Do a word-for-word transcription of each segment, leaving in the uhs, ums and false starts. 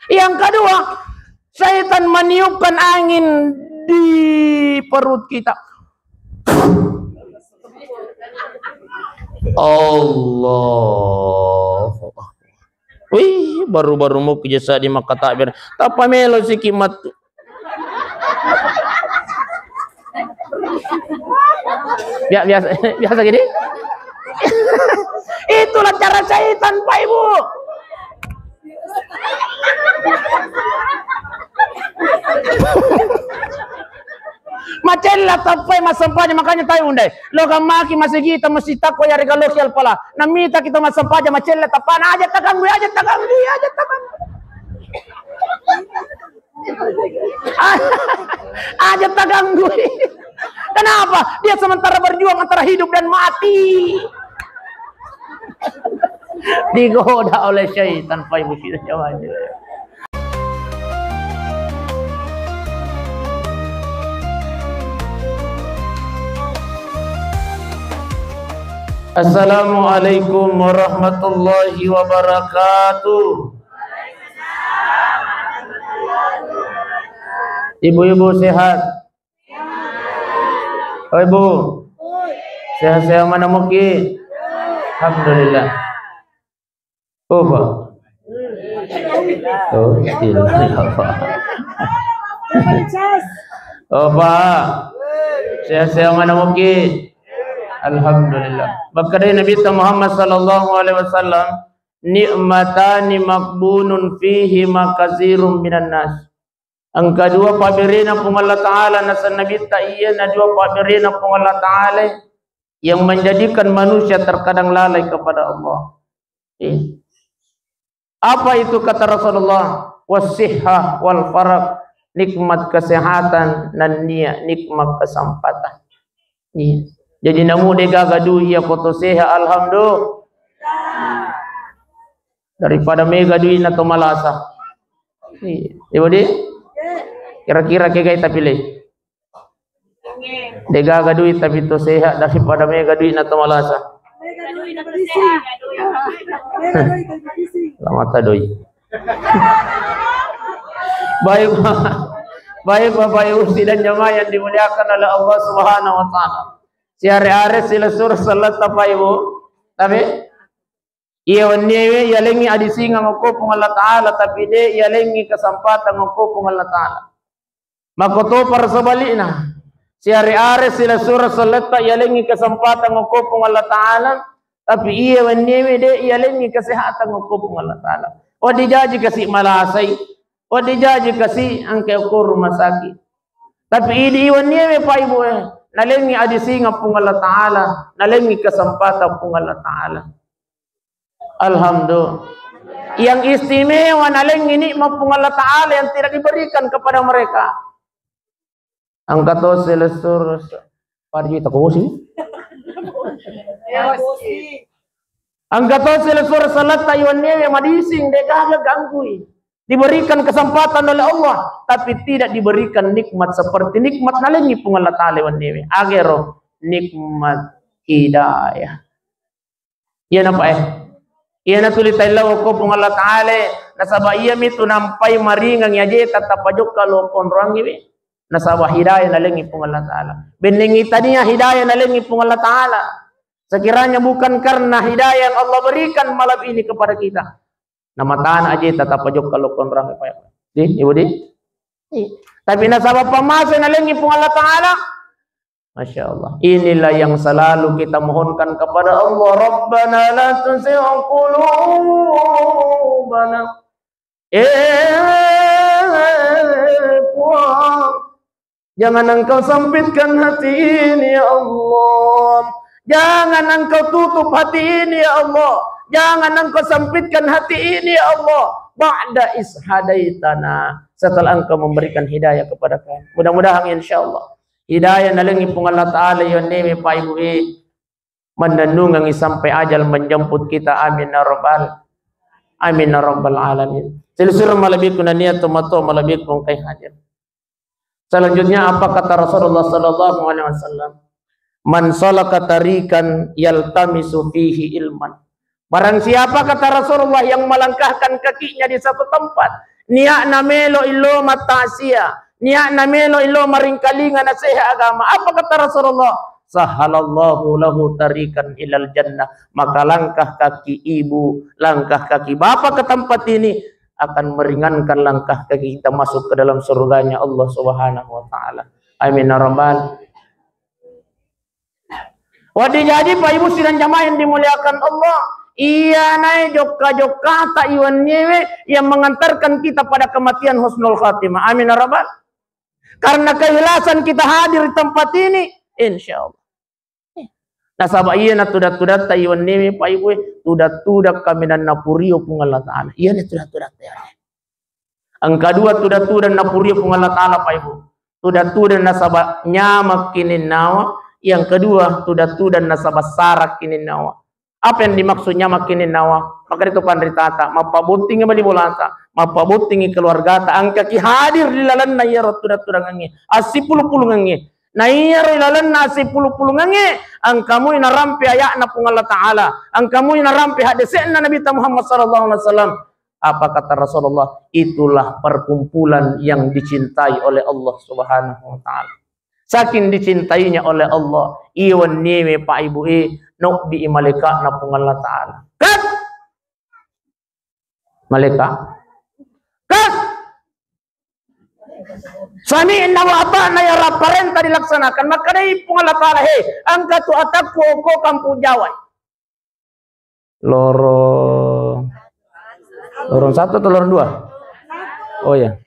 Yang kedua, syaitan meniupkan angin di perut kita. Allah. Wih, baru-baru mau kerja di maka takbir. Tappa melo siki matu. Bia-, biasa, biasa gini. Itulah cara syaitan, Pak Ibu. Macella tappai massempajang, makanya tahu undai. Lo gammaki masigi ta mesti takwa ya regaloki alpala. Namita kita massempajang macella tappana aja taganggui, aja taganggui, aja taganggui. Aja taganggui. Kenapa? Dia sementara berjuang antara hidup dan mati. Digoda oleh syaitan, Pak Ibu, tidak jawabnya. Assalamualaikum warahmatullahi wabarakatuh. Ibu-ibu sehat? Oh, Ibu. Sehat-sehat mana muki? Alhamdulillah. Oh, Pak. Oh, iya, Pak. Oh, Pak. Sehat-sehat mana muki? Alhamdulillah. Makkeda Nabi Muhammad sallallahu alaihi wasallam, "Ni'matani maghbunun fihi ma katsirun minan nas." Engka dua pabberena Puang Allah Ta'ala, naseng Nabitta, iya na dua pabberena Puang Allah Ta'ala yang menjadikan manusia terkadang lalai kepada Allah. Eh. Apa itu kata Rasulullah? Wasihah wal farag, nikmat kesehatan, nennia nikmat kesempatan. Iya. Jadi namu de gaga dui iya koto sehat, alhamdulillah. Daripada mega dui na to malasa. Iya. Ibu di? Kira-kira kegai tapi le. De gaga dui tapi to sehat daripada mega dui na to malasa. Mega dui na to sehat. Mega dui na to sehat. Lamata doi. Baik, Bapak. Baik, Bapak Ibu sidang jamaah yang dimuliakan oleh Allah Subhanahu wa Ta'ala. Siare-are silesur seletta, Bapak Ibu. Tapi iya wenniewe yalengngi adisingeng okko Puang Allah Ta'ala, tapi de yalengngi kesempatan okko Puang Allah Ta'ala. Makkotoparo sebalikna, siare-are silessureng selletta yalengngi kesempatan okko Puang Allah Ta'ala, tapi iya wenniewe de yalengngi kesehatan okko Puang Allah Ta'ala. Wedding jaji kasi malasai, wedding jaji kasi engka okko rumah sakit. Tapi idi wenniewe, Pak Ibu, eh, nalengngi adisingeng Puang Allah Ta'ala, nalengngi kesempatan Puang Allah Ta'ala. Alhamdulillah. Yang istimewa nalengngi nikmat Puang Allah Ta'ala yang tidak diberikan kepada mereka. Engka to silessureng, pada juta kosi. Engka to silessureng selletta wenniewe madising, de gaga ganggui. Diberikan kesempatan oleh Allah, tapi tidak diberikan nikmat seperti nikmat nalengngi Puang Allah Ta'ala wenniewe. Agaro nikmat hidayah. Iyana, Pak, eh. Iyana tuli taillau okko Puang Allah Ta'ala, nasaba iyami tu nampai maringang ajeta tapajokka lo konroangngiwi. Nasaba hidayah nalengngi Puang Allah Ta'ala. Bennengngi tania hidayah nalengngi Puang Allah Ta'ala. Sekiranya bukan karena hidayah yang Allah berikan malam ini kepada kita, namatana ajeta tapajokka lo konroangngi, Pak. Di, Ibu di? Iya. Tapi nasaba pamase nalengngi Puang Allah Ta'ala, Masya Allah. Inilah yang selalu kita mohonkan kepada Allah. Rabbana la tuzigh qulubana. Eh, Puang, jangan Engkau sempitkan hati ini, ya Allah. Jangan Engkau tutup hati ini, ya Allah. Jangan Engkau sempitkan hati ini, ya Allah. Ba'da is hadaitana. Setelah Engkau memberikan hidayah kepada kami. Mudah-mudahan, insya Allah. Hidayah nalengngi Puang Allah Ta'ala, iya wenniewe, Pak Ibu, eh, mannennungengngi sampai ajal menjemput kita. Amin ya rabbal, amin ya rabbal alamin. Silessureng malebbiku nennia tomatoa malebbiku engkae hadir. Selanjutnya, apa kata Rasulullah sallallahu alaihi wasallam? "Man salaka tariqan yaltamisu fihi ilman." Barang siapa, kata Rasulullah, yang melangkahkan kakinya di satu tempat, niatna melo illo mattasia, niatna melo illo maringkalinga naseha agama. Apa kata Rasulullah? Sahhalallahu lahu tariqan ilal jannah. Maka langkah kaki ibu, langkah kaki bapak ke tempat ini akan meringankan langkah kaki kita masuk ke dalam surganya Allah Subhanahu wa Ta'ala. Amin ya Rabbal. Wadding jaji, Pak Ibu sidang jamaah yang dimuliakan Allah, iyanae jokka-jokkata iwenniewe yang mengantarkan kita pada kematian husnul khatimah. Amin ya Rabbal. Karena keikhlasan kita hadir di tempat ini, insya Allah. Nasaba iyana tuda-tudatta iwenniewe, Pak Ibu, tuda-tuda kaminang napurio Puang Allah Ta'ala. Iyana tuda-tudatta ya. Engka dua tuda-tuda napurio Puang Allah Ta'ala, Pak Ibu. Tuda-tuda nasaba nyamak kininnawa, yang kedua tuda-tuda nasaba sarak kininnawa. Apa yang dimaksud nyamak kininnawa? Maka itu panritata, mappabottingi mali bolata, mappabottingi keluargata, engkaki hadir di lalenna iyaro tuda-tudangengnge, assipulu-pulungengnge. Na iyaro ilalenna assipulu-pulungengnge, engkamui narampe aya'na Puang Allah Ta'ala, engkamui narampe haddese'na Nabitta Muhammad sallallahu alaihi wasallam. Apa kata Rasulullah? Itulah perkumpulan yang dicintai oleh Allah Subhanahu wa Ta'ala. Saking dicintainya oleh Allah, iya wenniewe, Pak Ibu e, nobbi i malaikatna Puang Allah Ta'ala. Kat! Malaikat. Kat! Sami'na wa ata'na, ya Rabb, parenta dilaksanakan. Makkedai Puang Allah Ta'ala, he, engka tu atakku okko Kampung Jawa. Lorong, lorong satu atau lorong dua? Oh ya.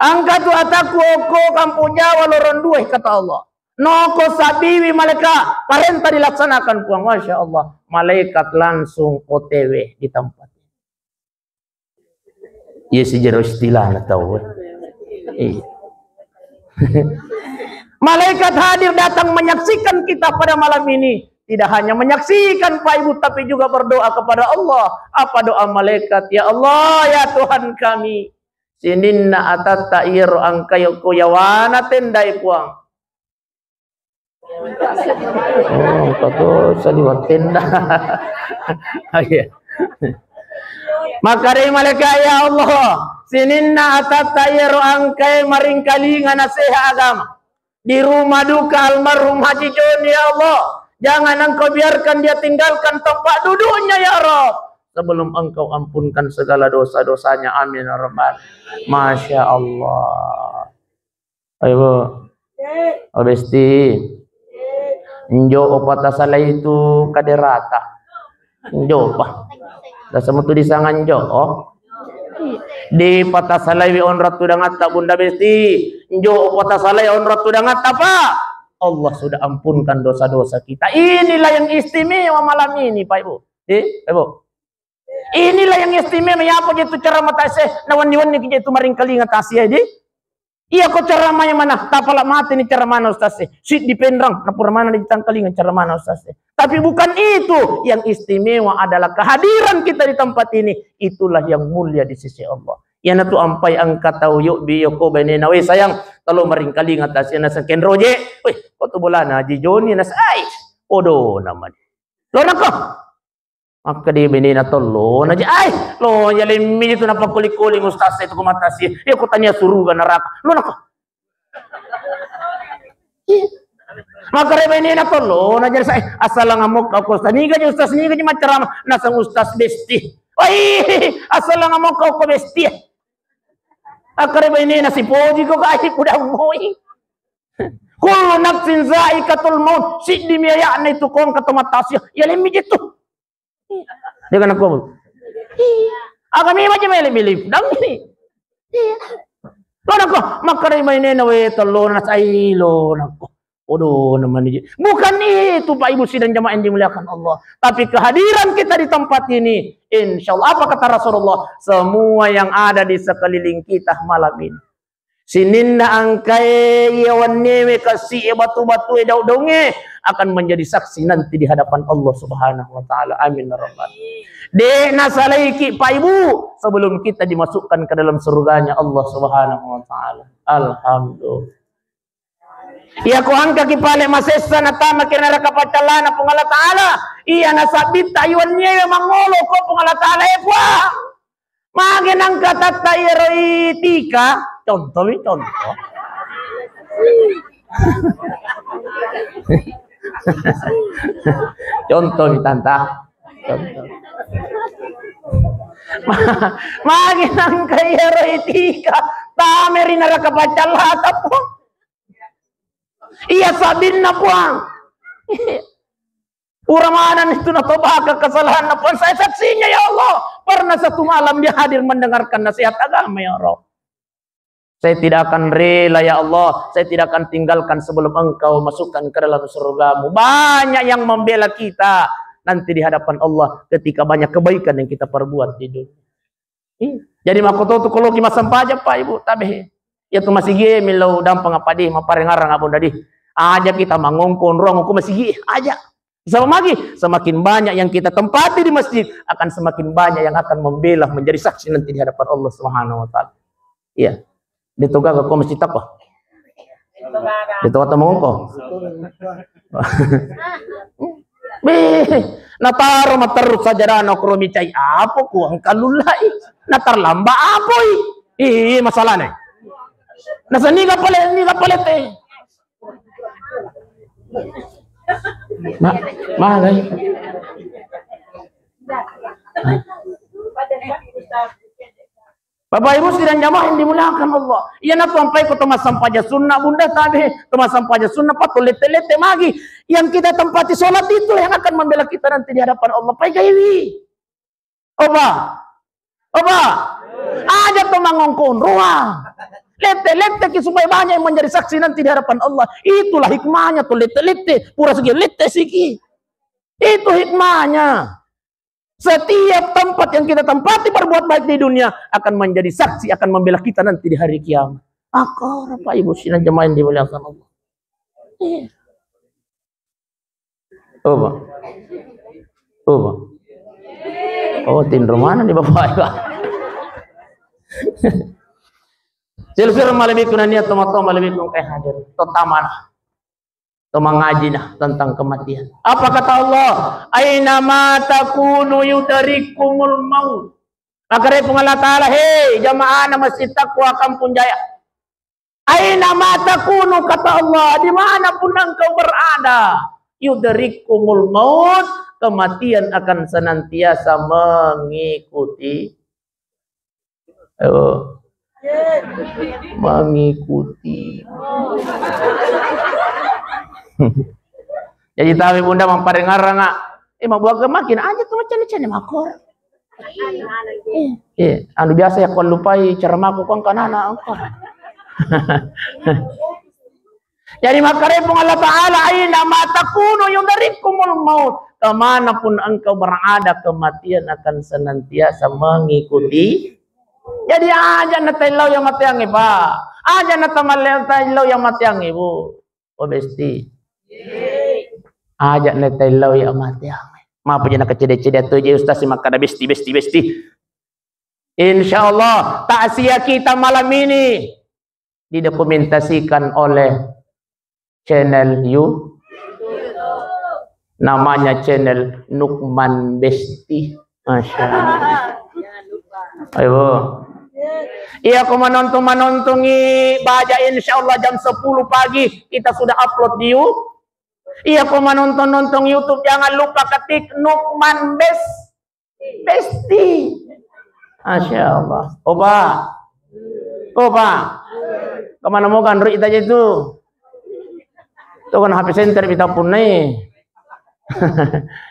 Engka tu atakku okko Kampung Jawa lorong dua, kata Allah. Noko sabiwi malaikat, parenta dilaksanakan Puang. Masya Allah. Malaikat langsung O T W di tempat. Iya sijero istilahna tau. Iya. Malaikat hadir datang menyaksikan kita pada malam ini. Tidak hanya menyaksikan, Pak Ibu, tapi juga berdoa kepada Allah. Apa doa malaikat? Ya Allah, ya Tuhan kami, sininna atatta iyaro engkai okko yawana tendae, Puang. Oh, engka to saliweng tenda. Iya. Makkedai malaikat, ya Allah, sininna atatta iyaro engkai maringkalinga naseha agama. Di rumah duka almarhum Haji Joni, ya Allah, jangan Engkau biarkan dia tinggalkan tempat duduknya, ya Rabb, sebelum Engkau ampunkan segala dosa-dosanya. Amin ya Rabbal. Masya Allah. Ayo, Bu. Oh, Besti. Njo opa tasalai tu kaderata. Njo pa. Rasa mutu disanga njo, oh. Di patasalai wi onrong tudangatta, Bunda Besti. Njo opa tasalai onrong tudangatta, Pak. Allah sudah ampunkan dosa-dosa kita. Inilah yang istimewa malam ini, Pak Ibu. Eh, Pak Ibu. Inilah yang istimewa, ya apa je tu ceramah tasie, na wenni-wenni ki je tu maringkalinga tasie di. Iya ko ceramah yang mana? Tapala mati ni ceramah na ustaz e. Siddi penrang, na pura mana ditangkalinga ceramah na ustaz e. Tapi bukan itu. Yang istimewa adalah kehadiran kita di tempat ini. Itulah yang mulia di sisi Allah. Iyana tu ampai engka tau yobbi yoko benena, "We sayang, talo maringkalinga tasie na sekenroje." "Weh, ko tu bolana Haji Joni na sai." Podo namanya. Lo nako. Makkeda benena, "Tollo na je, ai, lo ya lemmi tu napakkoli-koli ustaz e tu ko matasie. Ya ko tania suruga neraka. Lo nako." Makkeda benena, "Tollo na je, sai, assalang amokka ko ustaz. Niga je ustaz, niga je maccarama?" Naseng ustaz Besti. "Wai, assalang amokka ko Besti." Makkeda benena, "Sipoji ko kai pudang moi. Kullu nafsin zaikatul maut." Siddi mi aya'na itu kong kata matasie. Ya lemmi je tu. Dia kan aku. Iya. Aga mi maja mele milih. Dang ini. Iya. Lo nako, makkeda benena, "We, tollo na sai, lo nako." Podo namanya. Bukan itu, Pak Ibu sidang jamaah yang dimuliakan Allah. Tapi kehadiran kita di tempat ini, insya Allah, apa kata Rasulullah? Semua yang ada di sekeliling kita malam ini. Sininna engkae iya wenniewe, kasi'e, batu-batue, daung-daungnge akan menjadi saksi nanti di hadapan Allah Subhanahu wa Ta'ala. Amin ya Rabbal. De' nasalaiki, Pak Ibu, sebelum kita dimasukkan ke dalam surganya Allah Subhanahu wa Ta'ala. Alhamdulillah. Iya ko engkaki pale masessa natamaki neraka paccallana Puang Allah Ta'ala, iya nasabbitta iya wenniewe mangolo ko Puang Allah Ta'ala, e Puang. Magi nangka tatta iyaro itika? Contoh mi, contoh. Contoh mi, Tanta. Contoh. Ma-, magi nangka iyaro itika? Tame ri neraka paccallata, Puang. Iya sabinna, Puang. Pura maneng itu natobaka kesalahanna, Puang. Saya saksinya, ya Allah. Pernah satu malam dia hadir mendengarkan nasihat agama, ya Rabb. Saya tidak akan rela, ya Allah. Saya tidak akan tinggalkan sebelum Engkau masukkan ke dalam surgamu. Banyak yang membela kita nanti di hadapan Allah ketika banyak kebaikan yang kita perbuat di dunia. Ih, jadi makkototu koloki massempajang, Pak, Ibu, tabe. Iya tu masigie millau dampeng apa di, mapparengarang apa di. Aja kita mangongkong ruang ko masigie, aja. Sama lagi, semakin banyak yang kita tempati di masjid, akan semakin banyak yang akan membela menjadi saksi nanti di hadapan Allah Subhanahu wa Ta'ala. Iya. Ditogaga ko mesti takwa. Ditoga mongko. Beh, nataro materru sajadana ko micai apa ku engka lullai. Natarlamba apoi. Ih, masalahnya. Nasaniga pale, niga pale te. Ma-, magai. Bapak Ibu sidang jamaah yang dimuliakan Allah. Iya na tuampai ko to massempajang sunnah, Bunda, tabe. To massempajang sunnah, Pak, to lette-lette magi. Yang kita tempati sholat itu yang akan membela kita nanti di hadapan Allah. Pai gaiwi. Oba. Oba. Aja to mangongkong ruang. Lette-lette ki supaya banyak yang menjadi saksi nanti di hadapan Allah. Itulah hikmahnya to lette-lette. Pura segi lette siki. Itu hikmahnya. Setiap tempat yang kita tempati berbuat baik di dunia akan menjadi saksi, akan membela kita nanti di hari kiamat. Akar apa Ibu sidang jemaah yang dimuliakan Allah? Iya. Oh, Pak. Oh, Pak. Oh, tinro mana nih Bapak, Pak? Silsir malebikku nania tomat-tomat malebikku kayak hadir. Terutama to mangaji nah tentang kematian. Apa kata Allah? "Aina ma takunu yudrikumul maut." Makanya Puang Allah Ta'ala, "Hei, jamaah na masjid takwa Kampung Jaya. Aina ma takunu," kata Allah, "dimanapun engkau berada, yudrikumul maut, kematian akan senantiasa mengikuti." Oh. Mengikuti. Jadi tawi Bunda mamparengarang, ah. Eh, mabuat makin aja tuh macam-macam makor. Eh, anu biasa ya, kau lupai cara maku kau kanana engkau. Jadi makkarepung Allah Ta'ala, "Aina ma takunu yudrikumul maut." Kemanapun engkau berada, kematian akan senantiasa mengikuti. Jadi aja na tellau yang mateangnge, Pak. Aja na tamalle tellau yang mateangnge, Bu. Oh, besti. Aja na tellau yang mateangnge. Maapa je na kecede-cede tu je ustaz si makkada besti, besti, besti. Insya Allah takziah kita malam ini didokumentasikan oleh channel You, namanya channel Nukman Besti. Masya Allah. Ayo. Iya, ko manonton-manontongi baja, insya Allah jam sepuluh pagi kita sudah upload di You. Iya, ko manonton-nonton YouTube, jangan lupa ketik Nukman Bes-, Besti. Masya Allah. Oba. Oba. Kemana mau kan Android aja itu? Itu kan H P center kita punai.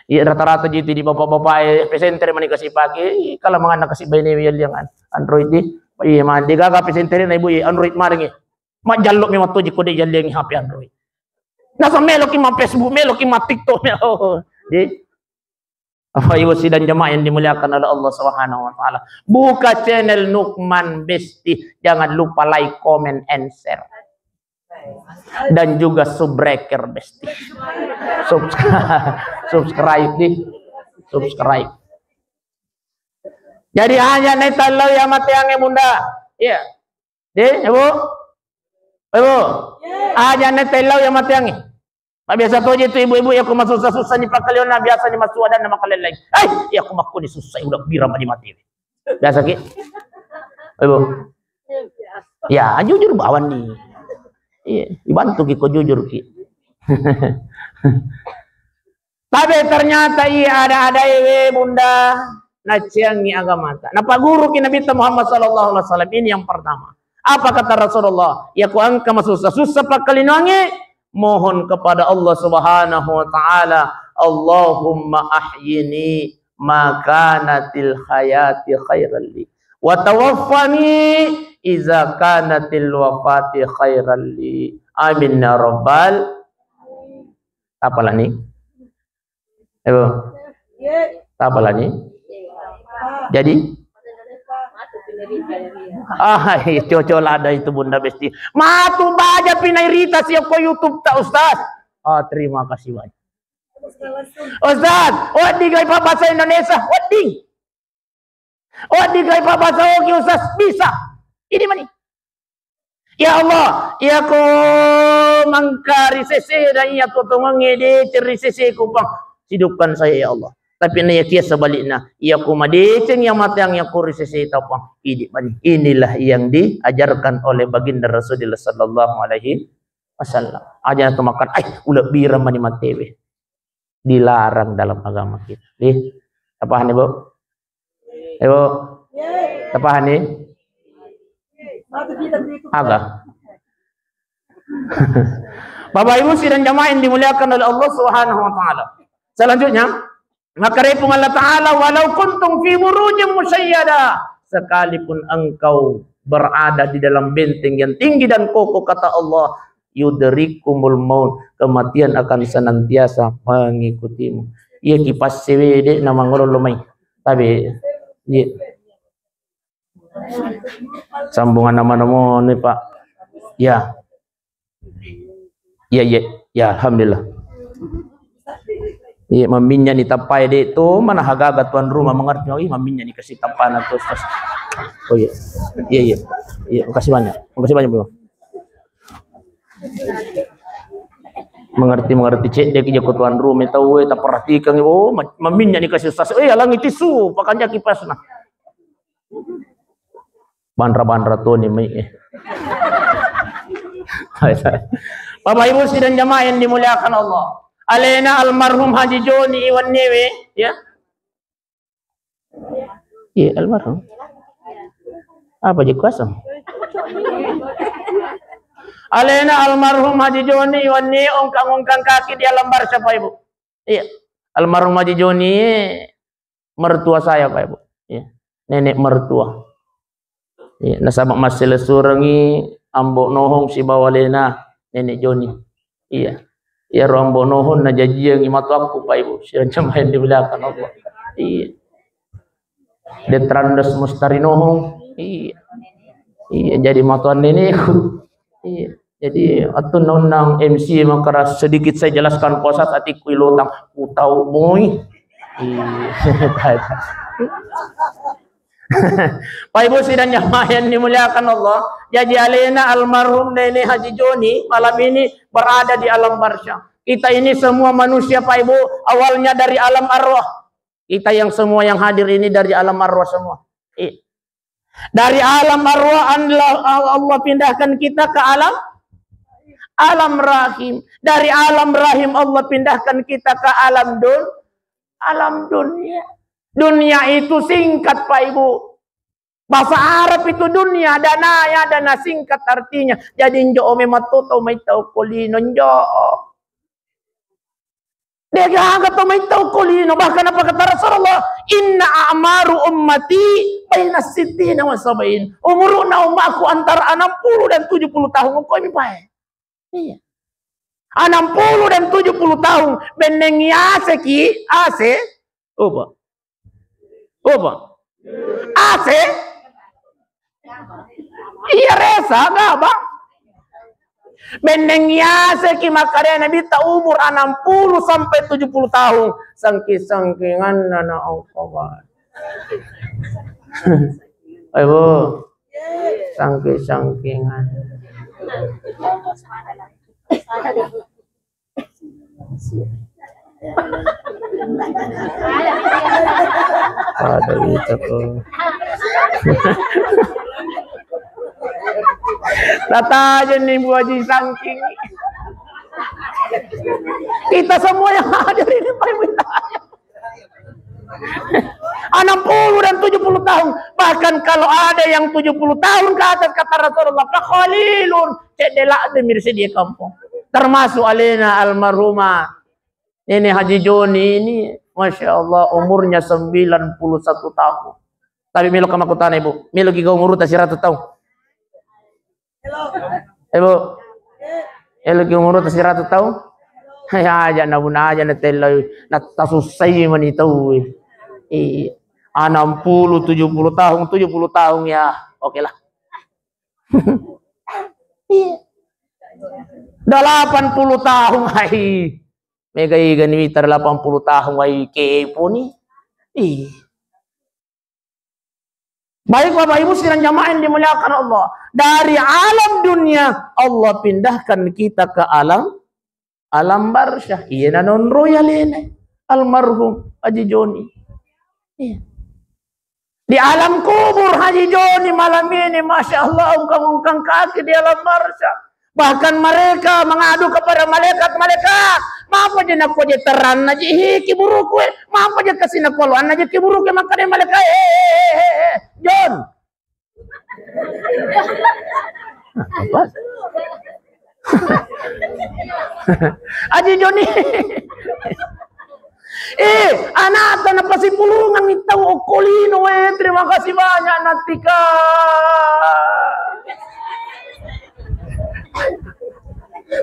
Iya, rata-rata gitu di bapak-bapak, eh, H P center mani kasih pakai. Kalau mengana kasih bayi ini yang Android di. Iya, mandi gaga H P center ini ibu, iya, Android maringi. Majjallo memang tuh jiko deh jalliangi H P Android. Nasa meloki ma Facebook, meloki ma TikTok, melo. Jadi, Bapak Ibu sidang jemaah yang dimuliakan oleh Allah Subhanahu wa Ta'ala, buka channel Nukman Besti. Jangan lupa like, comment, and share. Dan juga subbreaker Besti. Subscribe. Subscribe di. Subscribe. Jadi aja na tellau ya mateangnge, Bunda. Iya. Deh, Ibu. Ibu. Aja na tellau ya mateangnge. Mabiasa toje tu ibu-ibu ya, ko masussa-sussa ni pakkaleonna, biasa ni massuadanna makalellai. Ai, ya ko makko ni sussa, udah bira mani mati. Biasa ki? Ibu. Ya, jujur bawanni. Iya, dibantu ki ko jujur ki. Tapi ternyata iya ada-ada ewe bunda, naciangi agamata. Napaguruki Nabi Muhammad sallallahu alaihi wasallam. Ini yang pertama. Apa kata Rasulullah? Ya ku engka masusah-susah pakkalinoangi, mohon kepada Allah Subhanahu wa taala, Allahumma ahyini ma kanatil hayati khairan li, wa tawaffani iza kanatil wafati khairan li. Amin ya rabbal. Tapalani. Ayo. Tapalani. Jadi? Ah, iya, cocok ada itu Bunda Besti. Matu baja pinairita sio ko YouTube ta Ustaz. Ah, terima kasih banyak. Ustaz, wedding gai bahasa Indonesia, wedding. Wedding gai bahasa Ogi Ustaz, bisa. Ini mani. Ya Allah, iya ko mangka ri sese dan iya ko tongengnge deceng ri seseku pang. Hidupkan saya ya Allah. Tapi na iya kia sebaliknya, iya ko madeceng iya mateang iya ko ri sese tapang. Ini mani. Inilah yang diajarkan oleh baginda Rasulullah sallallahu alaihi wasallam. Aja tu makan, ai, ulebbirang mani matewe. Dilarang dalam agama kita. Ih, tapahani, Bu? Ibu, tapahani? Aga. Bapak Ibu sidang jamaah yang dimuliakan oleh Allah Subhanahu wa taala. Selanjutnya, maka repung Allah Taala, "Walau kuntum fi burujin musyayyada," sekalipun engkau berada di dalam benteng yang tinggi dan kokoh, kata Allah, "yudrikumul maut," kematian akan senantiasa mengikutimu. Iya kipas sewe de na mangolo lo mai. Tapi iya. Sambungan nama-nama ni, Pak. Ya. Iya, iya. Ya, alhamdulillah. Iya, maminnya ni tapai de tu mana hagaga tuan rumah mengerti. Oh, iya, maminnya ni kasih tapana tu, Ustaz. Oh iya. Iya, iya. Iya, makasih banyak. Makasih banyak, Bro. Mengerti, mengerti, cek dia ki jako tuan rumah tahu, eh, tak perhatikan, oh, ma-, maminnya ni kasih Ustaz. Eh, alangi tisu, pakan jaki pas nah. Banra-banra toni mai, eh. Bapak Ibu sidang jamaah yang dimuliakan Allah. Alena almarhum Haji Joni Iwan Newe, ya. Iya, almarhum. Apa je kuasa? Alena almarhum Haji Joni Iwan Newe ongkang-ongkang kaki di alam barzah, Pak Ibu. Iya. Almarhum Haji Joni mertua saya, Pak Ibu. Iya. Nenek mertua. Iya, nasaba masselesurengi Ambo Nohong sibawa alena Nenek Joni. Iya. Iya, ro Ambo Nohong najajiangi matuakku, Pak Ibu. Siancam main di belakang Allah. Iya. Detrandes Mustari Nohong. Iya. Iya, jadi matuan nenekku. Iya. Jadi, atau nonang M C makara sedikit saya jelaskan, posat atiku ilotang, ku tau moi. Iya. Pak Ibu sidang jamaah yang dimuliakan Allah, jadi alena almarhum Nenek Haji Joni malam ini berada di alam barzah. Kita ini semua manusia, Pak Ibu, awalnya dari alam arwah. Kita yang semua yang hadir ini dari alam arwah semua. Iya. Dari alam arwah Allah, Allah pindahkan kita ke alam, alam rahim. Dari alam rahim Allah pindahkan kita ke alam dun-, alam dunia. Dunia itu singkat, Pak Ibu. Bahasa Arab itu dunia, dana ya, dana singkat artinya. Jadi njo ome matoto mai tau kolino njo. Degaga to mai tau kolino, bahkan apa kata Rasulullah, "Inna a'maru ummati baina sittina wa sab'in." Umuruna ummaku antara enam puluh dan tujuh puluh tahun, ko mi pae. Iya. Enam puluh dan tujuh puluh tahun, benneng yase ki, ase, oba. Oba. Ase? Iya, resa, gaba. Benneng yase ki makkadai Nabi ta umur enam puluh sampai tujuh puluh tahun. Sangki-sangkingan nana ongkoban. Ayo, Bu. Sangki-sangkingan. Ada itu tuh. Tata aja nih Bu Haji Sangking. Kita semua yang hadir ini Pak Ibu tanya. Enam puluh dan tujuh puluh tahun. Bahkan kalau ada yang tujuh puluh tahun ke atas, kata Rasulullah, "Fa qalilun." Cedde ladde mirsi di kampung. Termasuk alena almarhumah Nenek Haji Joni ini, Masya Allah, umurnya sembilan puluh satu tahun. Tapi melo kamakutana, Ibu. Melo giga umur ta siratu tahun. Eh, Bu. Eh, lagi umur atas seratus tahun? Ya, aja na buna aja na telloi, na tasussai mani tau. Iya. Enam puluh, tujuh puluh tahun, tujuh puluh tahun ya. Oke lah. Iya. Delapan puluh tahun, hai. Mega iga ni wita delapan puluh tahun, wai kepo ni. Iya. Baik, Bapak Ibu sidang jamaah yang dimuliakan Allah, dari alam dunia Allah pindahkan kita ke alam, alam barsyah. Iya, nanonroi alena almarhum Haji Joni. Iya. Di alam kubur Haji Joni malam ini, Masya Allah, ungkang-ungkang kaki di alam barsyah. Bahkan mereka mengadu kepada malaikat, "Malaikat, mapa je nakko je terranna je hi kiburuku e? Mapa je kasi nakko anna je kiburuku e?" Makkeda malaikat, "Eh, eh, eh, eh, eh, Jon." Apa? Aji Joni. Eh, anakta napasipulungang tau okko lino, eh, terima kasih banyak, Nattika.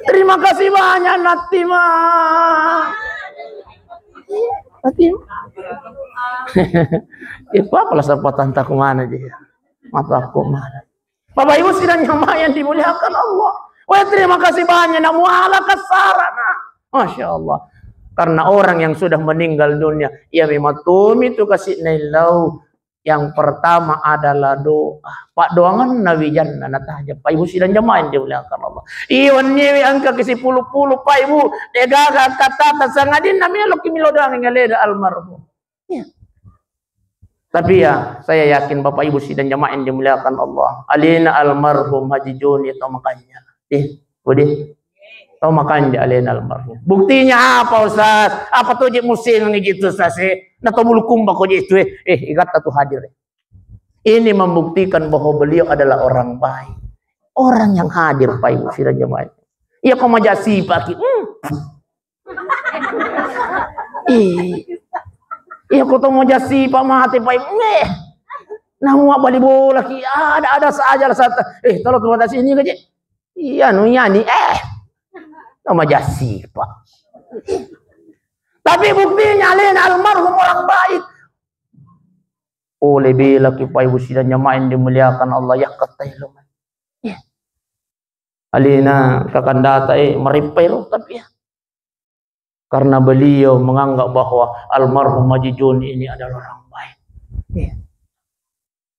Terima kasih banyak, Nattima. Nattima. Eh, apa lah sapatan tak mana dia? Mataku mana? Bapak Ibu sidang jamaah yang dimuliakan Allah. Wah, terima kasih banyak, nak muala kasarana. Masya Allah. Karena orang yang sudah meninggal dunia, ya memang tumi tu kasih nailau. Yang pertama adalah doa. Pak doangan nawi janna nataja. Pak Ibu sidang jamaah yang dimuliakan Allah. Iwan nyewi angka ke sepuluh puluh, Pak Ibu. Degaga kata sangadin nami lo kimilo doang ngaleda almarhum. Iya. Tapi ya, saya yakin Bapak Ibu sidang jamaah yang dimuliakan Allah, alena almarhum Haji Joni tau makanja. Eh, udah. Tau makanja alena almarhum. Buktinya apa, Ustaz? Apa tuh je musim gitu, Ustaz, eh? Na tau bulu kumba ko je itu, eh. Eh, igatta tuh hadir. Ini membuktikan bahwa beliau adalah orang baik. Orang yang hadir, Pak Ibu sidang jamaah. Iya, kau majak sipaki. Hmm. Ih. Iya, ko to majasipa mate, Pak. Neh. Namua bali bola ki, ada-ada saja lah sata. Eh, tolo tu mata sini kaje. Iya, nu yani. Eh. Nama jasipa. Tapi buktinya alena almarhum orang baik. Oleh bela ki, Pak Ibu sidang jamaah yang dimuliakan Allah, ya kata lo. Iya. Alena kakandata, eh, merippai lo, tapi ya. Karena beliau menganggap bahwa almarhum Haji Joni ini adalah orang baik. Iya.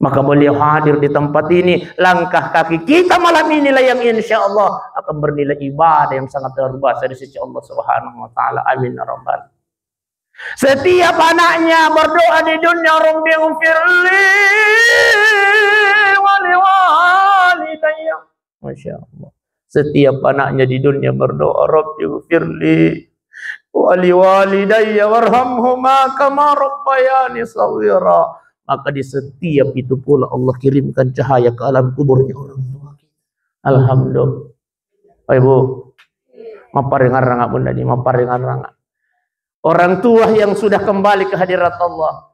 Maka beliau hadir di tempat ini, langkah kaki kita malam inilah yang insya Allah akan bernilai ibadah yang sangat luar biasa di sisi Allah Subhanahu wa Ta'ala. Amin ya Rabbal. Setiap anaknya berdoa di dunia, "Rabbi ghfirli wali walidayya." Masya Allah. Setiap anaknya di dunia berdoa, "Rabbi ghfirli wali walidayya warhamhuma kama rabbayani shaghira." Maka di setiap itu pula Allah kirimkan cahaya ke alam kuburnya orang tua kita. Alhamdulillah. Bapak Ibu, mapparingarranga bunda di, mapparingarranga. Orang tua yang sudah kembali ke hadirat Allah,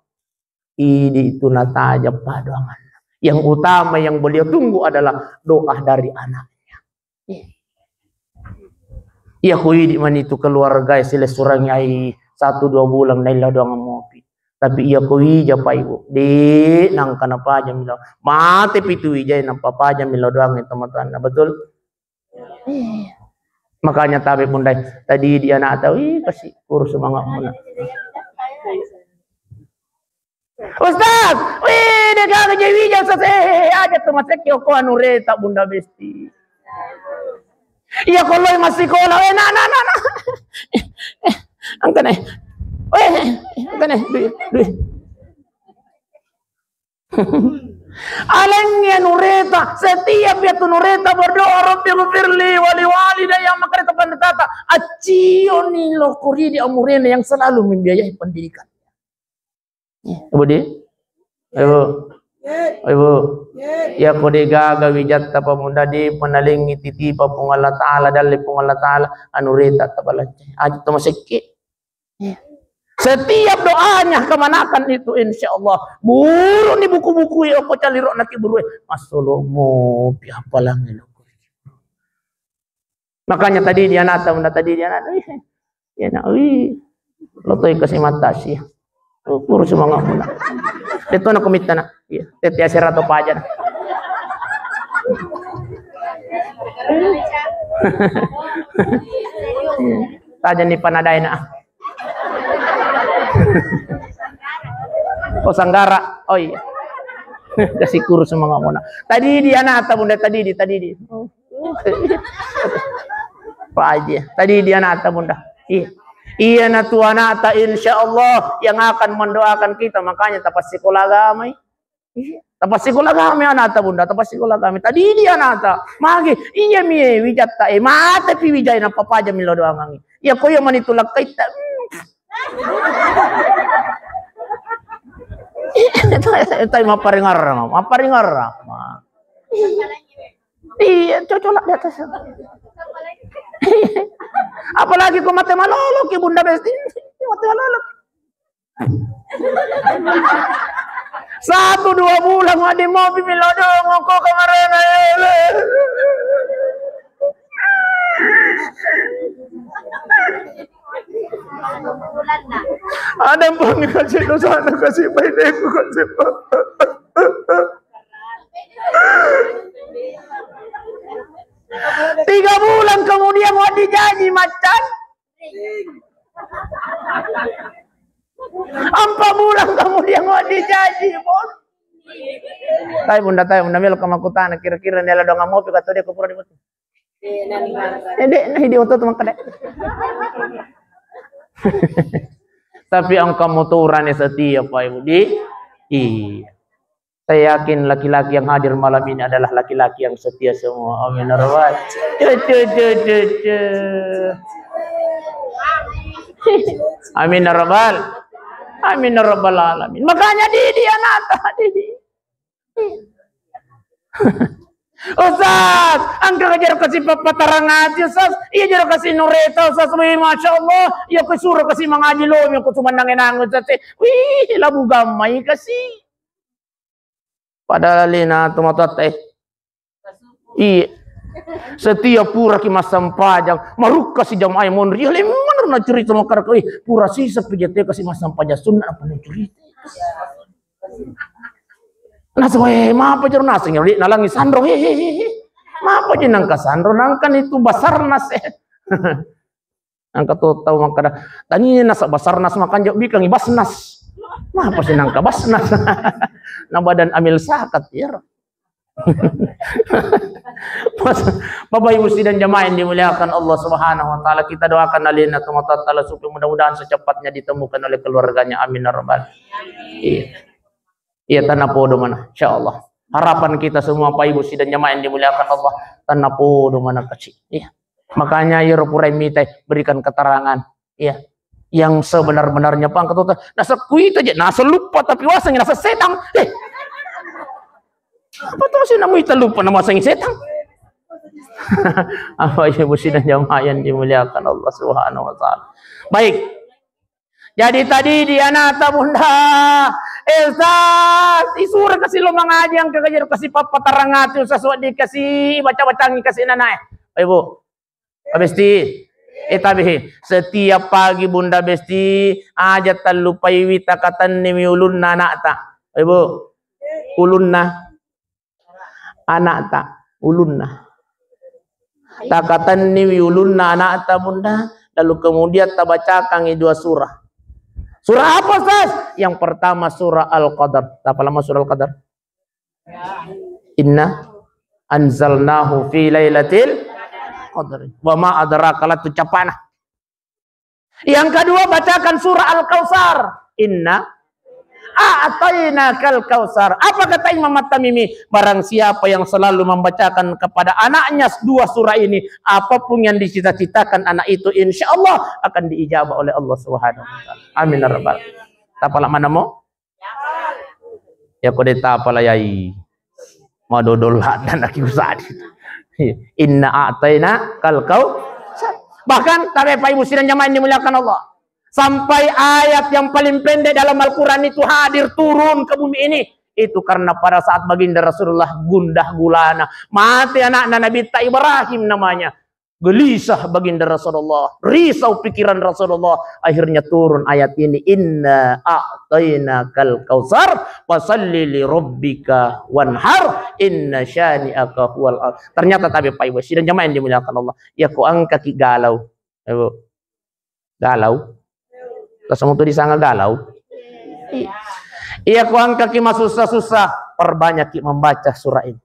idi itu nataja padoanganna. Yang utama yang beliau tunggu adalah doa dari anaknya. Iya, ku idi mani tu keluarga silessurang ai satu dua bulan nailla doang mopi. Tapi iya ko wija, Pak Ibu, de nangka napaja milo. Mate pitu wijai napapaja milo doang itu matuanna. Betul? Iya. Makanya tabe pundai. Tadi di anak tahu, ih, kasih kurus semangat muna. Ustaz, wih, de gaga je wija, Ustaz. Eh, eh, eh, aja tu masek yo ko anu reta Bunda Besti. Iya ko loi masikola, eh, na, na, na, na. Engkana. Eh, engkana. Dui, dui. Alengngi anureta, setiap iyatu nureta berdoa, "Rabbighfirli wa liwalidayya," makkeda to panritata, accioni lokori di amurena yang selalu membiayai pendidikan. Iya, Ibu di? Ibu. Ibu. Iya, ko de gaga wijatta pamunda di penalengi titipa Puang Allah Ta'ala, dalle Puang Allah Ta'ala, anureta tabalancai. Aja to masekke. Iya. Setiap doanya kemanakan itu, insya Allah. Buru ni buku-buku ya, ko caliro naki buru. Masolomo pi apalang lo. Makanya tadi dia nata, bunda tadi dia nata. Iya, nak, wih. Lo toi kasi mata sih. Oh, kurus semangat muna. Itu nak komit nak. Iya, tete asera to paja nak. Iya. Taja ni panadai nak. Oh, sanggara. Oh, iya. Kasi kurus semangat muna. Tadi dia nata, bunda, tadi di, tadi di. Oh. Paja. Tadi dia nata, bunda. Iya. Iya, na tu anata, insya Allah yang akan mendoakan kita. Makanya tapassikola agamai. Iya. Tapassikola agamai anata, bunda. Tapassikola agamai. Tadi dia nata. Magi. Iya, mie wijatta. Eh, mate pi wijai na papaja milo doangangi. Iya, ko iya mani tu lakkaitta. Tapi mapparingarrang, mapparingarrang. Iya, cocok lah di atas. Apalagi ko mate malolo ki, bunda, besti. Mate malolo. Satu dua bulan madi mopi milo doang ko kamarana. Ada pun kasih dosa, kasih baik, kasih. Tiga bulan kemudian mau dijanji macan. Empat bulan kemudian mau dijanji, bos. Tapi bunda, tapi bunda, melo kamakutana kira-kira nela doang mopi kata dia kupura di mopi. Eh, dek, nah, di otot makkeda. Tapi engka motorane setia, Pak Ibu, di? Iya. Saya yakin laki-laki yang hadir malam ini adalah laki-laki yang setia semua. Amin ya rabbal. Cu, cu, cu, cu, cu. Amin ya rabbal. Amin ya rabbal alamin. Makanya di, di anata, di, di. Ustaz, engka jero kasi pappatarang ati, Ustaz. Iya, jero kasi nureta, Ustaz. Wih, Masya Allah. Iya, ku suro kasi mangaji lo, mi ku cuma nangenang, Ustaz. Wih, labu gammai kasi. Padahal alena tomatoatta, eh. Iya. Setiap pura ki massempajang, marukka si jamaah monri. Iya, le, mana na cerita makkeda, eh, pura sisa pijate kasi massempajang sunna apa na cerita. Naseng, eh, mapa jero naseng, eh, nalangi sanro, he, he, he, he. Mapa je nangka sanro, nangka nitu Basarnas, eh. Nangka to tau makkeda, tania nasa Basarnas, makanja bikangi Basnas. Mapa si nangka Basnas? Na badan amil zakat, ya. Pas, Bapak Ibu sidang jamaah yang dimuliakan Allah Subhanahu wa Ta'ala, kita doakan alena tomatoatta supaya mudah-mudahan secepatnya ditemukan oleh keluarganya. Amin ya rabbal. Iya. Iya, tennapodo mana, insya Allah. Harapan kita semua, Pak Ibu sidang jamaah yang dimuliakan Allah, tennapodo mana kasi. Iya. Makanya, iyaro purai mitai, berikan keterangan. Iya. Yang sebenar-benarnya, Pak, kata, nasa kuita aja, nasa lupa, tapi wasangi nasa setang. Eh. Apa tuh sih namu ita lupa nama wasangi setang? Apa, Ibu sidang jamaah yang dimuliakan Allah Subhanahu wa Ta'ala. Baik. Jadi tadi di anata, bunda, eh, Ustaz, isura kasi lo mangaji, engka jero kasi pappatarang ati, Ustaz, sesuai dikasi baca-bacangi kasi nanae. Ibu, habis ti, eh, tabihi. Setiap pagi, bunda, besti, aja tallupai wi takatenni mi ulunna anakta. Ibu, ulunna anakta, ulunna. Takatenni wi ulunna anakta, bunda, lalu kemudian tabacakangi dua surah. Surah apa, Ustaz? Yang pertama surah Al-Qadar. Apa lama surah Al-Qadar? Inna anzalnahu fi lailatil qadr. Wa ma adraka, la tu capana. Yang kedua, bacakan surah Al-Kautsar. Inna a'tainakal kautsar. Apa kata Imam At-Tamimi? Barang siapa yang selalu membacakan kepada anaknya dua surah ini, apapun yang dicita-citakan anak itu, insya Allah akan diijabah oleh Allah Subhanahu wa Ta'ala. Amin ya rabbal. Tapala manamo? Ya kode tapala yai. Madodol hadan lagi usadi. Inna a'tainakal kautsar. Bahkan, tabe Pak Ibu sidang jamaah yang dimuliakan Allah. Sampai ayat yang paling pendek dalam Al-Quran itu hadir turun ke bumi ini. Itu karena pada saat baginda Rasulullah gundah gulana. Mati anaknya Nabi Ibrahim namanya. Gelisah baginda Rasulullah. Risau pikiran Rasulullah. Akhirnya turun ayat ini. Inna a'tainakal kautsar. Fasalli li rabbika wanhar. Inna syani'aka huwal ab-, ternyata tabe Pak Ibu sidang jamaah yang dimuliakan Allah. Ya ko angkaki galau. Ayo. Galau. Kasamu tu disanga galau. I-, iya, ku angkaki masussa-sussa, perbanyaki membaca surah ini.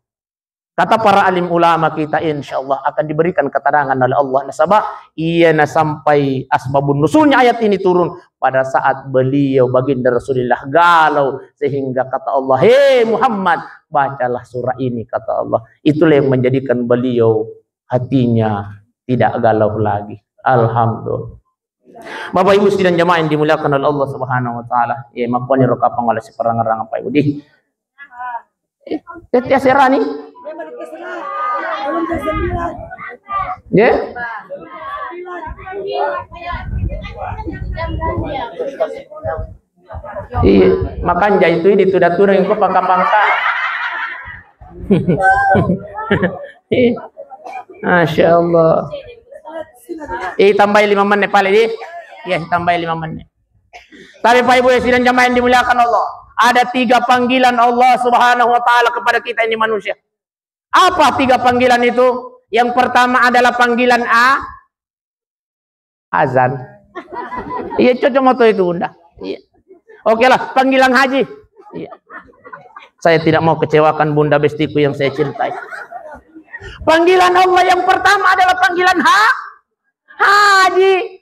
Kata para alim ulama kita, insya Allah akan diberikan keterangan oleh Allah. Nasaba, iya na sampai asbabun nuzulnya ayat ini turun pada saat beliau baginda Rasulullah galau sehingga kata Allah, "Hei Muhammad, bacalah surah ini," kata Allah. Itulah yang menjadikan beliau hatinya tidak galau lagi. Alhamdulillah. Bapak Ibu sidang jamaah yang dimuliakan oleh Allah Subhanahu wa Ta'ala, ya, makkuani ro kapang oleh siparangarang apa Ibu di. Eh, tete aserani? Ya? Iya, makanja itu ditunda-tunda engko pangka-pangka. Masya Allah. Eh, tambahi lima menit pale di. Ya, tambahi lima menit. Tapi Pak Ibu ya sidang jamaah yang dimuliakan Allah, ada tiga panggilan Allah Subhanahu wa Ta'ala kepada kita ini manusia. Apa tiga panggilan itu? Yang pertama adalah panggilan a-, azan. Iya, cocok moto itu, Bunda. Iya. Oke lah, panggilan haji. Iya. Saya tidak mau kecewakan Bunda Bestiku yang saya cintai. Panggilan Allah yang pertama adalah panggilan ha-, haji.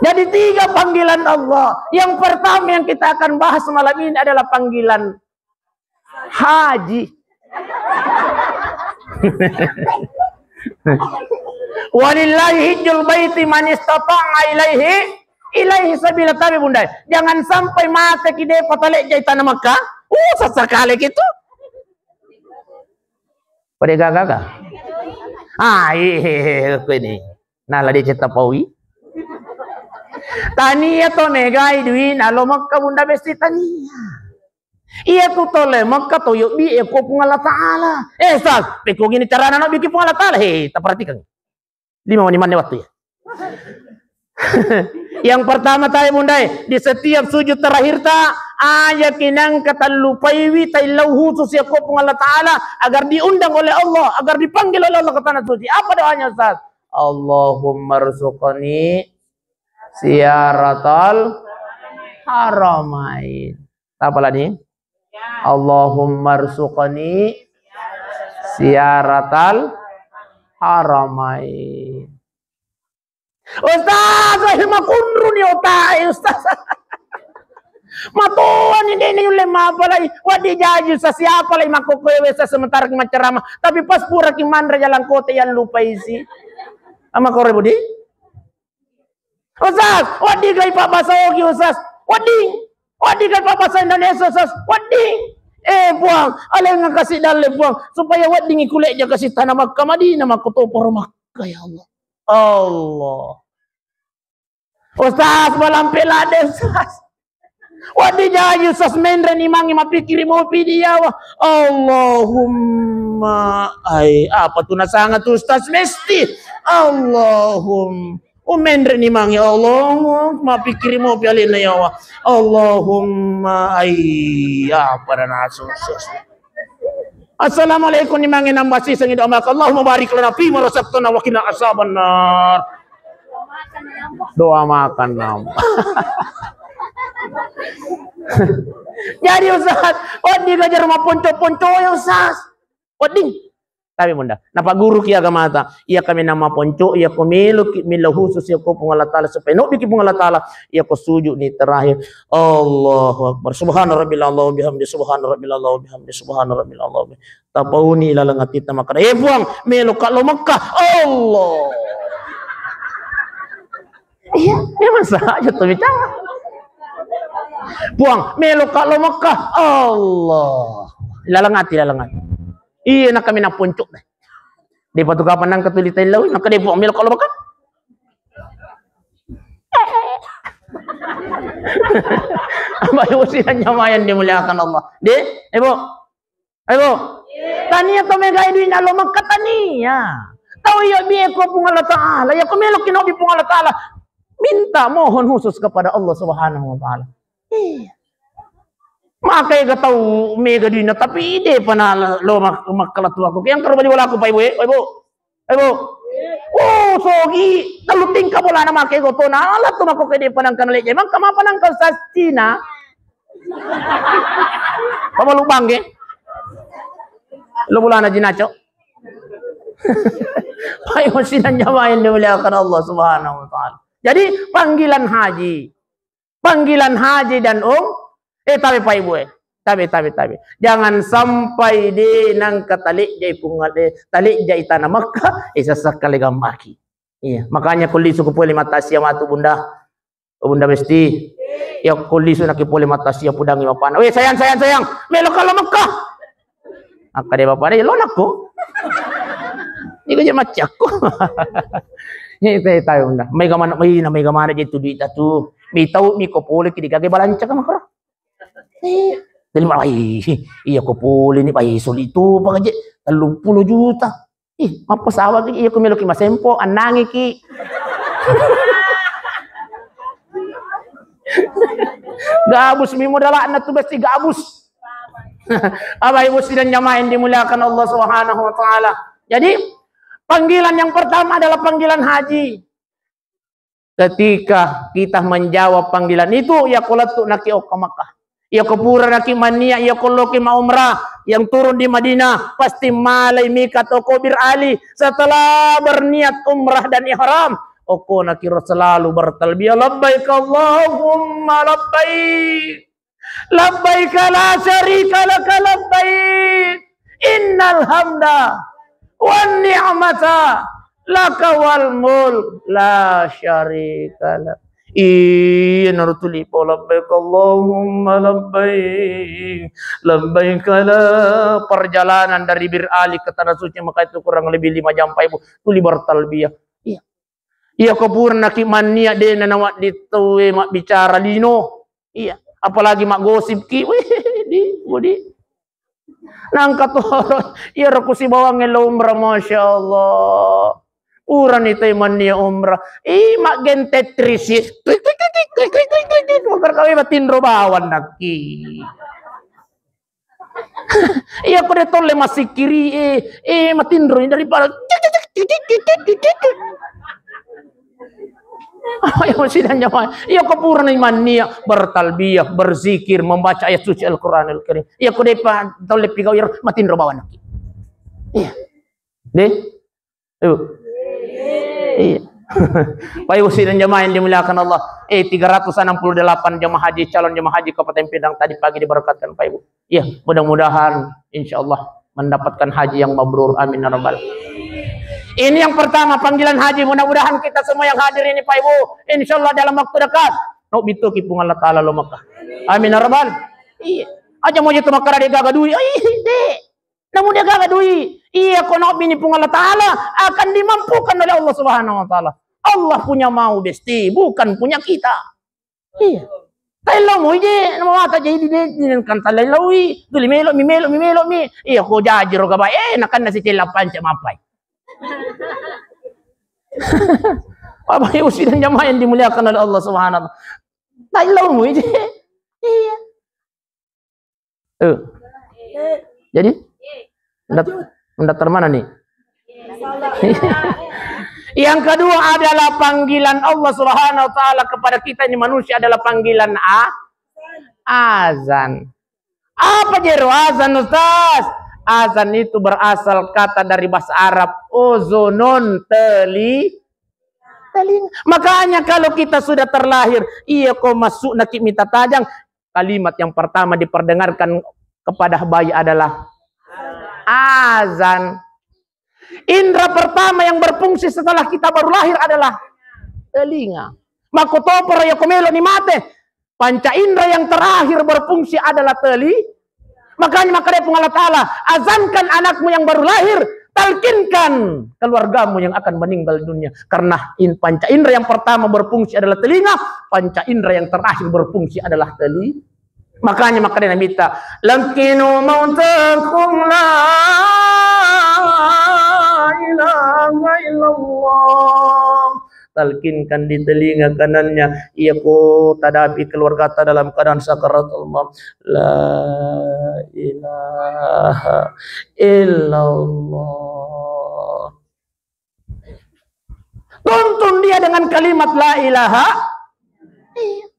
Jadi tiga panggilan Allah. Yang pertama yang kita akan bahas malam ini adalah panggilan haji. Walillahi hijjul baiti man istata'a ilaihi, ilaihi sabila. Tapi Bunda, jangan sampai mate ki de patalejjai tanah Makkah. Uh, sasakale gitu. Pada gaga. Ah, iya, ini. Nah, ladi cerita paui. Tania to megai dui na lo Makkah Bunda Besti tania. Iya tu tole Makkah to yobbi e ko Puang Allah Ta'ala. Eh, Ustaz, pekko gini carana no bikin Puang Allah Ta'ala. Hei, tak perhatikan. Lima menit mana waktu ya? Yang pertama tadi Bunda, di setiap sujud terakhir ta, aja kinang katallupaiwi taillau khusus ya ko Puang Allah Ta'ala agar diundang oleh Allah, agar dipanggil oleh Allah ke tanah suci. Apa doanya Ustaz? Allahumma rzuqni ziyaratal haramain. Apa lagi? Allahumma rzuqni ziyaratal haramain. Ustaz, eh, makunruni otae, Ustaz. Matoani dene yulle mapalai. Wadi jaji Ustaz, siapa lai makkokkoe Ustaz sementara ki maccarama. Tapi pas pura ki manre jalan kota yang lupa isi. Ama kore budi? Ustaz, wedding gai pabbasa ogi, Ustaz. Wedding. Wedding gai pabbasa Indonesia, Ustaz. Wedding. Eh, Puang, alenga kasi dalle, Puang, supaya weddingi kuleja kasi tanah Makkah, Madinah, makko toporo Makkah, ya Allah. Allah. Ustaz, balampe lade, Ustaz. Wedding jaji Ustaz menre ni mange mapikkiri mopi diawa. Allahumma ai, apa tu nasanga tu Ustaz Besti? Allahum. Oh, menre ni mange, Allah, mapikkiri mopi alena yawa. Allahumma ai, apa dan asus. Assalamualaikum ni mange nambah siseng doa maka Allahumma barik lana fi ma razaqtana wa qina azabannar. Doa makan nambah. Jadi Ustaz, wedding gajar maponco-ponco ya Ustaz. Wedding. Tapi Bunda, napagguruki agamata. Iya kami nama ponco, iya ko meloki mila khusus iya ko Puang Allah Taala supaya nobbiki Puang Allah Taala. Iya ko sujud ni terakhir. Allahu Akbar. Subhana rabbil Allah bihamdi, subhana rabbil Allah bihamdi, subhana rabbil Allah. Tapauni laleng atita makkeda, "Eh Puang, meloka lo Mekah." Allah. Iya, memang saja tuh bicara. "Puang, meloka lo Mekah." Allah. Laleng ati, laleng ati. Iya, nak kami nak puncuk deh. Di patu kapan nang ketuli tai lawi, maka dia Puang meloka lo Mekah. Bapak Ibu sidang jamaah yang dimuliakan Allah. Deh, Ibu. Ayo, Bu. Tania to mega duina lo Mekah tania. Tau iya bie ko Puang Allah Taala, iya ko meloki nobbi Puang Allah Taala. Minta mohon khusus kepada Allah Subhanahu wa Taala. Iya. Maka ega tau mega duina tapi ide pana lo Mek-, Mekah latu aku. Yang karo bali walaku Pak Ibu, eh, Pak Ibu. Eh, Bu. Oh, sogi, tellu tingka bolana make gotona. Ala tu mako kede panangkan leje. Mangka ma panangkan sastina. Pamalu bangge. Lo bolana jinaco. Ayo sidang jamaah yang dimuliakan Allah Subhanahu wa Taala. Jadi panggilan haji. Panggilan haji dan um, eh, tabe Pak Ibu, eh. Tabe, tabe, tabe. Jangan sampai de nangka talejjai Puang Allah, talejjai tanah Mekah, eh, sesakka le gambaki. Iya, makanya ko lisu ko pole mata sia matu Bunda. Oh, Bunda Besti. Ya ko lisu naki pole mata sia pudangi bapana. Weh, sayang, sayang, sayang. Melo kalau Mekah. Akkade bapana, "Ya lo nakku." Iko je macakku. Ini teh tahu Bunda. Mega mana, ih, na mega mana je tu duit tu. Mi tau mi ko pole ki digaga balanca ka makro. Eh, jadi malah, ih, iya ko pole ni bai soli tu bang je tellu puluh juta. Ih, mappesawa ki, iya ko meloki masempo, annangi ki. Gabus mi modalakna tu besti gabus. Bapak Ibu sidang jamaah yang dimuliakan Allah Subhanahu wa Taala. Jadi, panggilan yang pertama adalah panggilan haji. Ketika kita menjawab panggilan itu, iya ko lettu naki okka Makkah. Iya ko pura naki mannia, iya ko loki ma umrah yang turun di Madinah, pasti malai mikat okko Bir Ali. Setelah berniat umrah dan ihram, okko naki ro selalu bertalbiyah, "Labbaik Allahumma labbaik." Labbaik la syarika laka labbaik. Innal hamda wan ni'mata laka wal mulk la syarika lak. Iya, naru tuli po, "Labbaik Allahumma labbaik. Labbaik la." Perjalanan dari Bir Ali ke Tanah Suci Mekah itu kurang lebih lima jam, Pak Ibu. Tuli bertalbiyah. Iya. Iya, ko purana ki mannia de na nawaddi tauwe mabbicara lino. Iya, apalagi maggosip ki. Wih, di, budi. Nangka toro, iya ro ku sibawangnge lo umrah, Masya Allah. Purani tai mannia umrah. Ih, maggen Tetris. Klik, klik, klik, klik, klik, klik, klik. Makkeda kawai matinro bawang nakki. Iya, ko de tolle massikkiri, eh, eh, matinro daripada. Ayo, sidang jamaah. Iya, ko purana mannia bertalbiyah, berzikir, membaca ayat suci Al-Quranul Karim. Iya, ko depa tolle pigau, iya, matinro bawang nakki. Iya. De? Ayo. Iya. Pak Ibu sidang jamaah yang dimuliakan Allah. Eh, tiga ratus enam puluh delapan jamaah haji, calon jamaah haji Kabupaten Padang tadi pagi diberkatkan, Pak Ibu. Iya, mudah-mudahan insya Allah mendapatkan haji yang mabrur. Amin ya rabbal. Ini yang pertama, panggilan haji. Mudah-mudahan kita semua yang hadir ini, Pak Ibu, insya Allah dalam waktu dekat, no bitu ki Puang Allah Taala lo Makkah. Amin ya rabbal. Iya. Aja mau jatuh makkara de gaga dui. Ih, de. Namu de gaga dui. Iya, ko nobbi ni Puang Allah Taala akan dimampukan oleh Allah Subhanahu wa Taala. Allah punya mau, Besti, bukan punya kita. Iya. Taellau moi je, nama mata jadi de, de kan taellaui. Tuli melo mi, melo mi, melo mi. Iya, ko jaji ro gaba, eh, nakanna sicella panca mapai. Bapak Ibu sidang jamaah yang dimuliakan oleh Allah Subhanahu wa Taala. Taellau moi je. Iya. Eh. Jadi? Mendat-, mendaftar mana nih? Yang kedua adalah panggilan Allah Subhanahu wa Taala kepada kita ini manusia adalah panggilan a-, azan. Apa jero azan, Ustaz? Azan itu berasal kata dari bahasa Arab, uzunun, teli-, telinga. Makanya kalau kita sudah terlahir, iya ko masuk naki mita tajang, kalimat yang pertama diperdengarkan kepada bayi adalah azan. Indra pertama yang berfungsi setelah kita baru lahir adalah telinga. Makkutoparo iya ko melo ni mate, panca indra yang terakhir berfungsi adalah teli-, makanya makkeda Puang Allah Ta'ala, azankan anakmu yang baru lahir, talkinkan keluargamu yang akan meninggal dunia. Karena in-, panca indra yang pertama berfungsi adalah telinga, panca indra yang terakhir berfungsi adalah teli-, makanya makkeda Nabitta, "Lakkinu mautakum la ilaha illallah." Talkinkan di telinga kanannya, iya ko tadapi keluargata dalam keadaan sakaratul maut, "La ilaha illallah." Tuntun dia dengan kalimat la ilaha. Iya.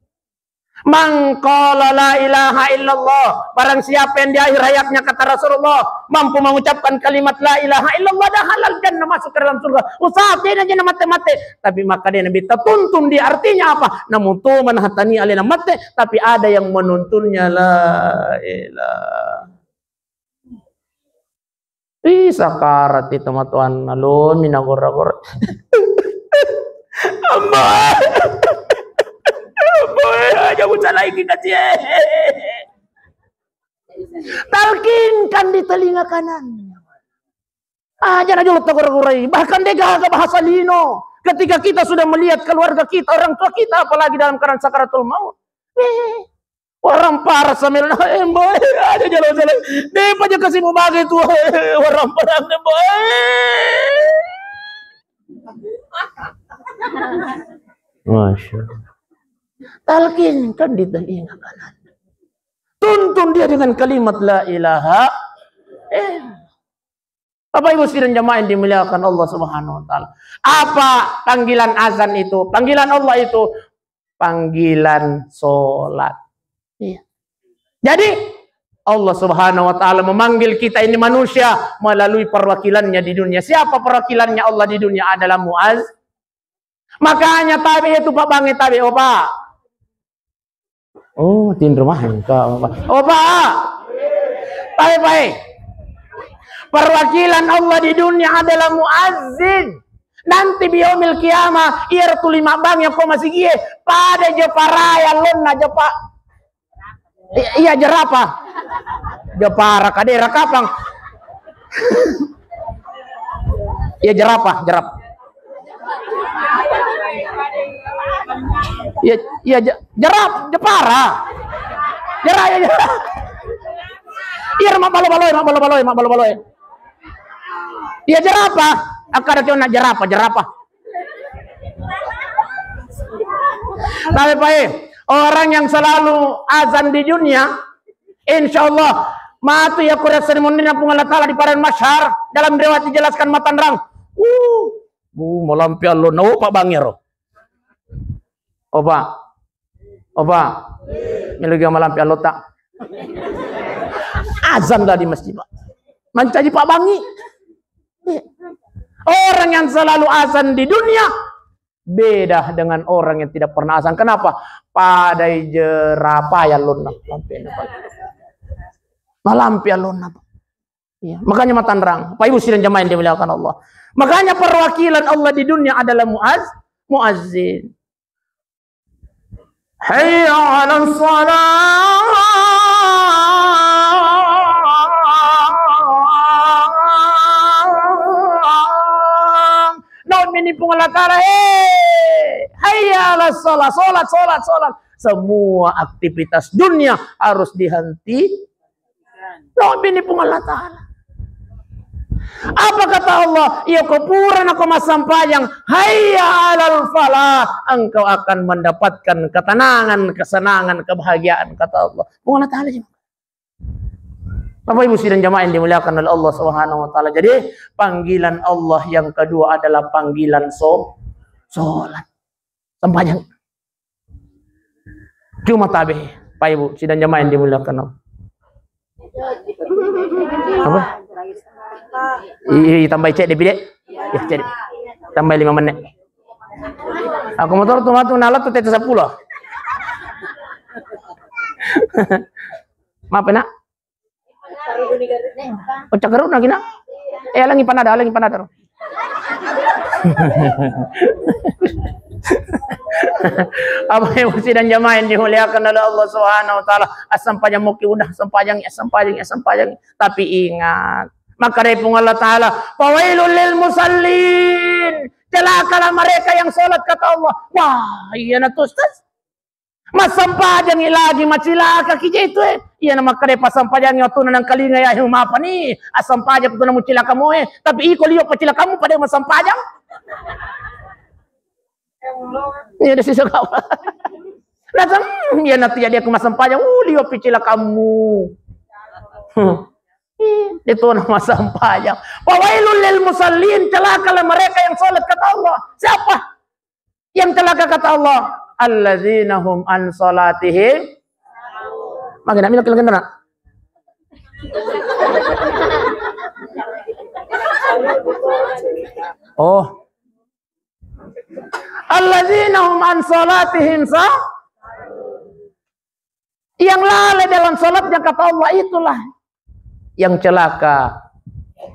"Man qala la ilaha illallah," barang siapa yang di akhir hayatnya, kata Rasulullah, mampu mengucapkan kalimat la ilaha illallah, dakhalal jannah, masuk ke dalam surga. Usaha tena jena mate-mate. Tapi makkeda Nabitta, tuntun dia, artinya apa? Namuto manhatani alena mate, tapi ada yang menuntunnya la ilaha. Ih, sakarat itu matuanna, lomi nagora-gora. Ambo. Ambo, aja mucalaiki kacie. Talkinkan di telinga kanannya. Aja na jolo tagora-gorai. Bahkan de gaga bahasa lino. Ketika kita sudah melihat keluarga kita, orang tua kita, apalagi dalam keadaan sakaratul maut. Eh, Warampara samel, eh, mboe, aja jalo-jalo. Depa aja kasih mau bagi tuh, eh, warampara, mboe. Masya Allah. Talkinkan di telinga kanan. Tuntun dia dengan kalimat la ilaha. Eh. Bapak Ibu sidang jamaah yang dimuliakan Allah Subhanahu wa Ta'ala. Apa panggilan azan itu? Panggilan Allah itu panggilan sholat. Iya. Jadi, Allah Subhanahu wa Ta'ala memanggil kita ini manusia melalui perwakilannya di dunia. Siapa perwakilannya Allah di dunia? Adalah muaz. Makanya tabe itu, Pak, bange tabe, oh, Pak. Oh, tinro mah engka, Pak. Oh, Pak. Tabe, Pak, eh. Perwakilan Allah di dunia adalah muazzin. Nanti biomil kiamah, iya tuli mabbangi ko masigie, pada jo paraya lonna jo, Pak. I-, iya, jerapah. Jepara kadera kapang. Iya, jerapah, jerap. Iya, iya, je-, jerap, jepara. Jerap, iya, jerap. Iya, mak balo-balo, mak balo-balo, mak balo-balo. Iya, jerapah. Akkada kiona jerapah, jerapah. Tapi, Pak, eh, orang yang selalu azan di dunia, insya Allah, matu ya Quran sermonina Puang Allah Ta'ala di padang mahsyar, dalam riwayat dijelaskan matanrang. Uh, bu, malampi allo, na, oh, Pak, bangero. Oh, Pak. Oh, Pak. Melo ga malampi allo, tak? Azan lah di masjid, Pak. Mancaji Pak Bangi. Orang yang selalu azan di dunia beda dengan orang yang tidak pernah azan. Kenapa? Padai jerapah ya lonna. Malampi alonna, Pak. Iya, makanya matanrang. Pak Ibu sidang jamaah yang dimuliakan Allah. Makanya perwakilan Allah di dunia adalah muaz-, muazzin. Hayya 'alas shalah. Naon mini Puang Allah Ta'ala, eh, hayya 'alas shalah, salat, salat, salat. Semua aktivitas dunia harus dihenti. Naon mini Puang Allah Ta'ala. Apa kata Allah? Iya ko pura nako massampajang, hayya 'alal falah, engkau akan mendapatkan ketenangan, kesenangan, kebahagiaan, kata Allah. Puang Allah Ta'ala juga. Bapak Ibu sidang jamaah yang dimuliakan oleh Allah Subhanahu wa Ta'ala. Jadi, panggilan Allah yang kedua adalah panggilan so-, salat. Sempajang. Cuma tabe, Pak Ibu sidang jamaah yang dimuliakan Allah. Apa? Ih, tambai cedde pide. Ya, cedde. Tambai lima menit. Aku motor tu matu nalat tu tete sepuluh. Maaf, Nak. Oh, cakkaruna kina. Eh, alangi panada, alangi panada. Apa yang mesti dan jamaah yang dimuliakan oleh Allah Subhanahu wa Ta'ala? Asam pajang muki udah, asam pajang, asam pajang, asam pajang. Tapi ingat, maka dari Puang Allah Ta'ala, "Fawailul lil musallin." Celakalah mereka yang sholat, kata Allah. Wah, iya na tu, Ustaz. Massampajangi lagi, macilaka ki je tu, eh. Iya na makkeda passampajangi wattunna nangkalinga ya, eh, mapani. Assampajang tu namu cilakamu, eh. Tapi iko lio pacilakamu pada massampajang. Iya, de' sisa kau. Nasam, iya, nanti jadi aku massampajang, uh, lio picilakamu. Hmm. Ih, itu nama massampajang. Fawailul lil musallin, celakalah mereka yang sholat, kata Allah. Siapa yang celaka, kata Allah? Alladzina hum an sholatihim. Makin nak minum, nak. Oh. Alladzina hum an sholatihim sa-, yang lalai dalam sholatnya, kata Allah, itulah yang celaka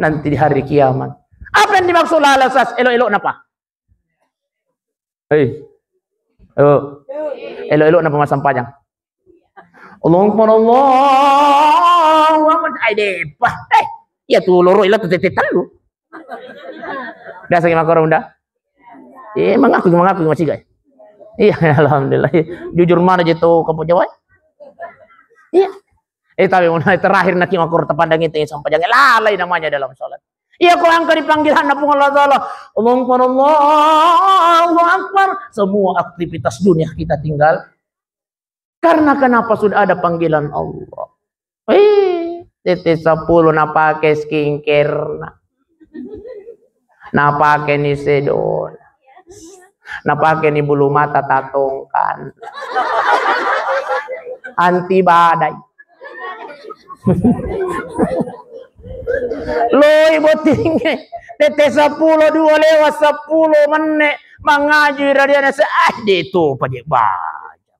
nanti di hari kiamat. Apa yang dimaksud lalai, Ustaz? Elo-elo napa? Hei. Oh. Elo-elo napa massampajang? Allahu Akbar, Allahu Akbar. Ai, depa. Eh, iya tu loro ila tu tette tellu. Biasa ki makkoro, Bunda? Eh, mengaku, mengaku masih, guys. Iya, alhamdulillah. Jujur mana je tu kampung Jawa? Iya. Eh, tapi mun terakhir naki makkoro tapandang itu yang sampajang, lalai namanya dalam sholat. Iya, ko engka di panggilanna Puang Allah Ta'ala. Allahu Akbar, Allahu Akbar. Semua aktivitas dunia kita tinggal. Karena kenapa? Sudah ada panggilan Allah. Eh, tette sepuluh napake skincare-na. Napake ni sedona. Napake ni bulu mata tatongkan. Anti badai. Loi bottingnge. Tette sepuluh dua lewat sepuluh menit. Mangaji radiana se-, ah, de' tu paje baja.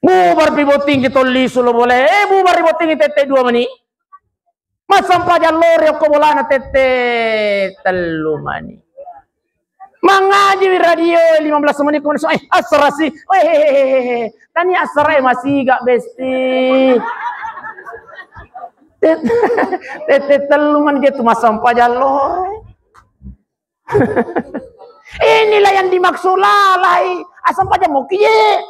Bubar pi botting ki tolli sulo bole. Eh, bubar ri botting tette dua mani. Massampajang lori okko bolana tette tellu mani. Mangaji wi radio lima belas menit kemudian, eh, asara si. Weh, hehehe. Tani asara e masiga, Besti. Tette, tette tellu mani je tu massampajang lori. Inilah yang dimaksud lalai. Asam pajang mau kiye.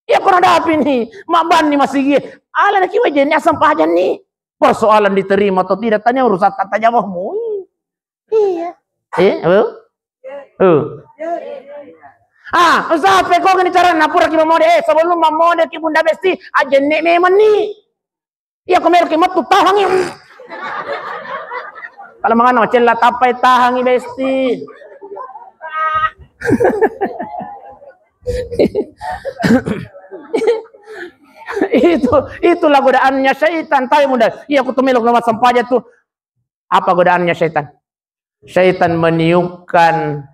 Ya, kurang dapi ni. Mabanni masigi. Ala na kiwa jeni asam pajang ni. Persoalan diterima atau tidak, tanya urusan tata jawabmu. Iya. Eh, apa? Oh. Ah, usaha peko gini cara napura ki mamode. Eh, sebelum mamode ki Bunda Besti, ajenne memang ni. Iya, ko melo ki mettu, tahangi. Kalau mangana macella tappai, tahangi, Besti. Itu, itulah godaannya syaitan, tahu, Bunda. Iya, aku tuh melo ki massampajang tuh. Apa godaannya syaitan? Syaitan meniupkan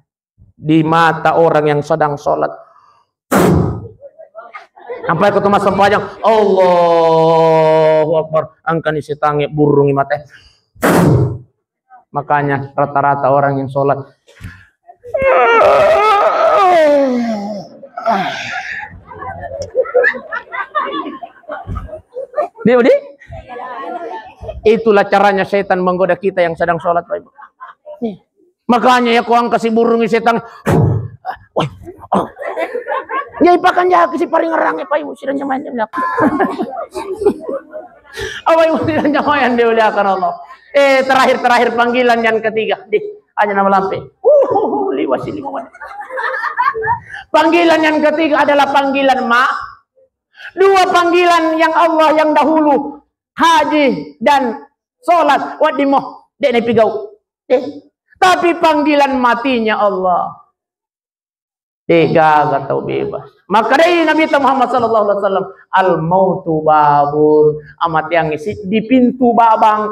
di mata orang yang sedang sholat. Sampai aku tuh massampajang, Allahu Akbar. Angkani setange burungi mata. Makanya rata-rata orang yang sholat. Dia, dia? Itulah caranya setan menggoda kita yang sedang sholat, Bapak Ibu. Nih. Makanya ya, ko angka si burung setan. Woi. Oh. Nyai pakan jaga si paring orang, Bapak Ibu, sidang jamaah yang dimuliakan. Bapak Ibu, sidang jamaah yang dimuliakan Allah. Eh, terakhir, terakhir panggilan yang ketiga. Di, aja nama lampe. Uh, liwas ini, Muhammad. Panggilan yang ketiga adalah panggilan ma-, dua panggilan yang Allah yang dahulu, haji dan sholat, wedding mo, de' na ipigau. Eh, tapi panggilan matinya Allah. De gaga tau bebas. Makkedai Nabi Muhammad sallallahu alaihi wasallam, "Al mautu babun." Amateang siddi pintu babang.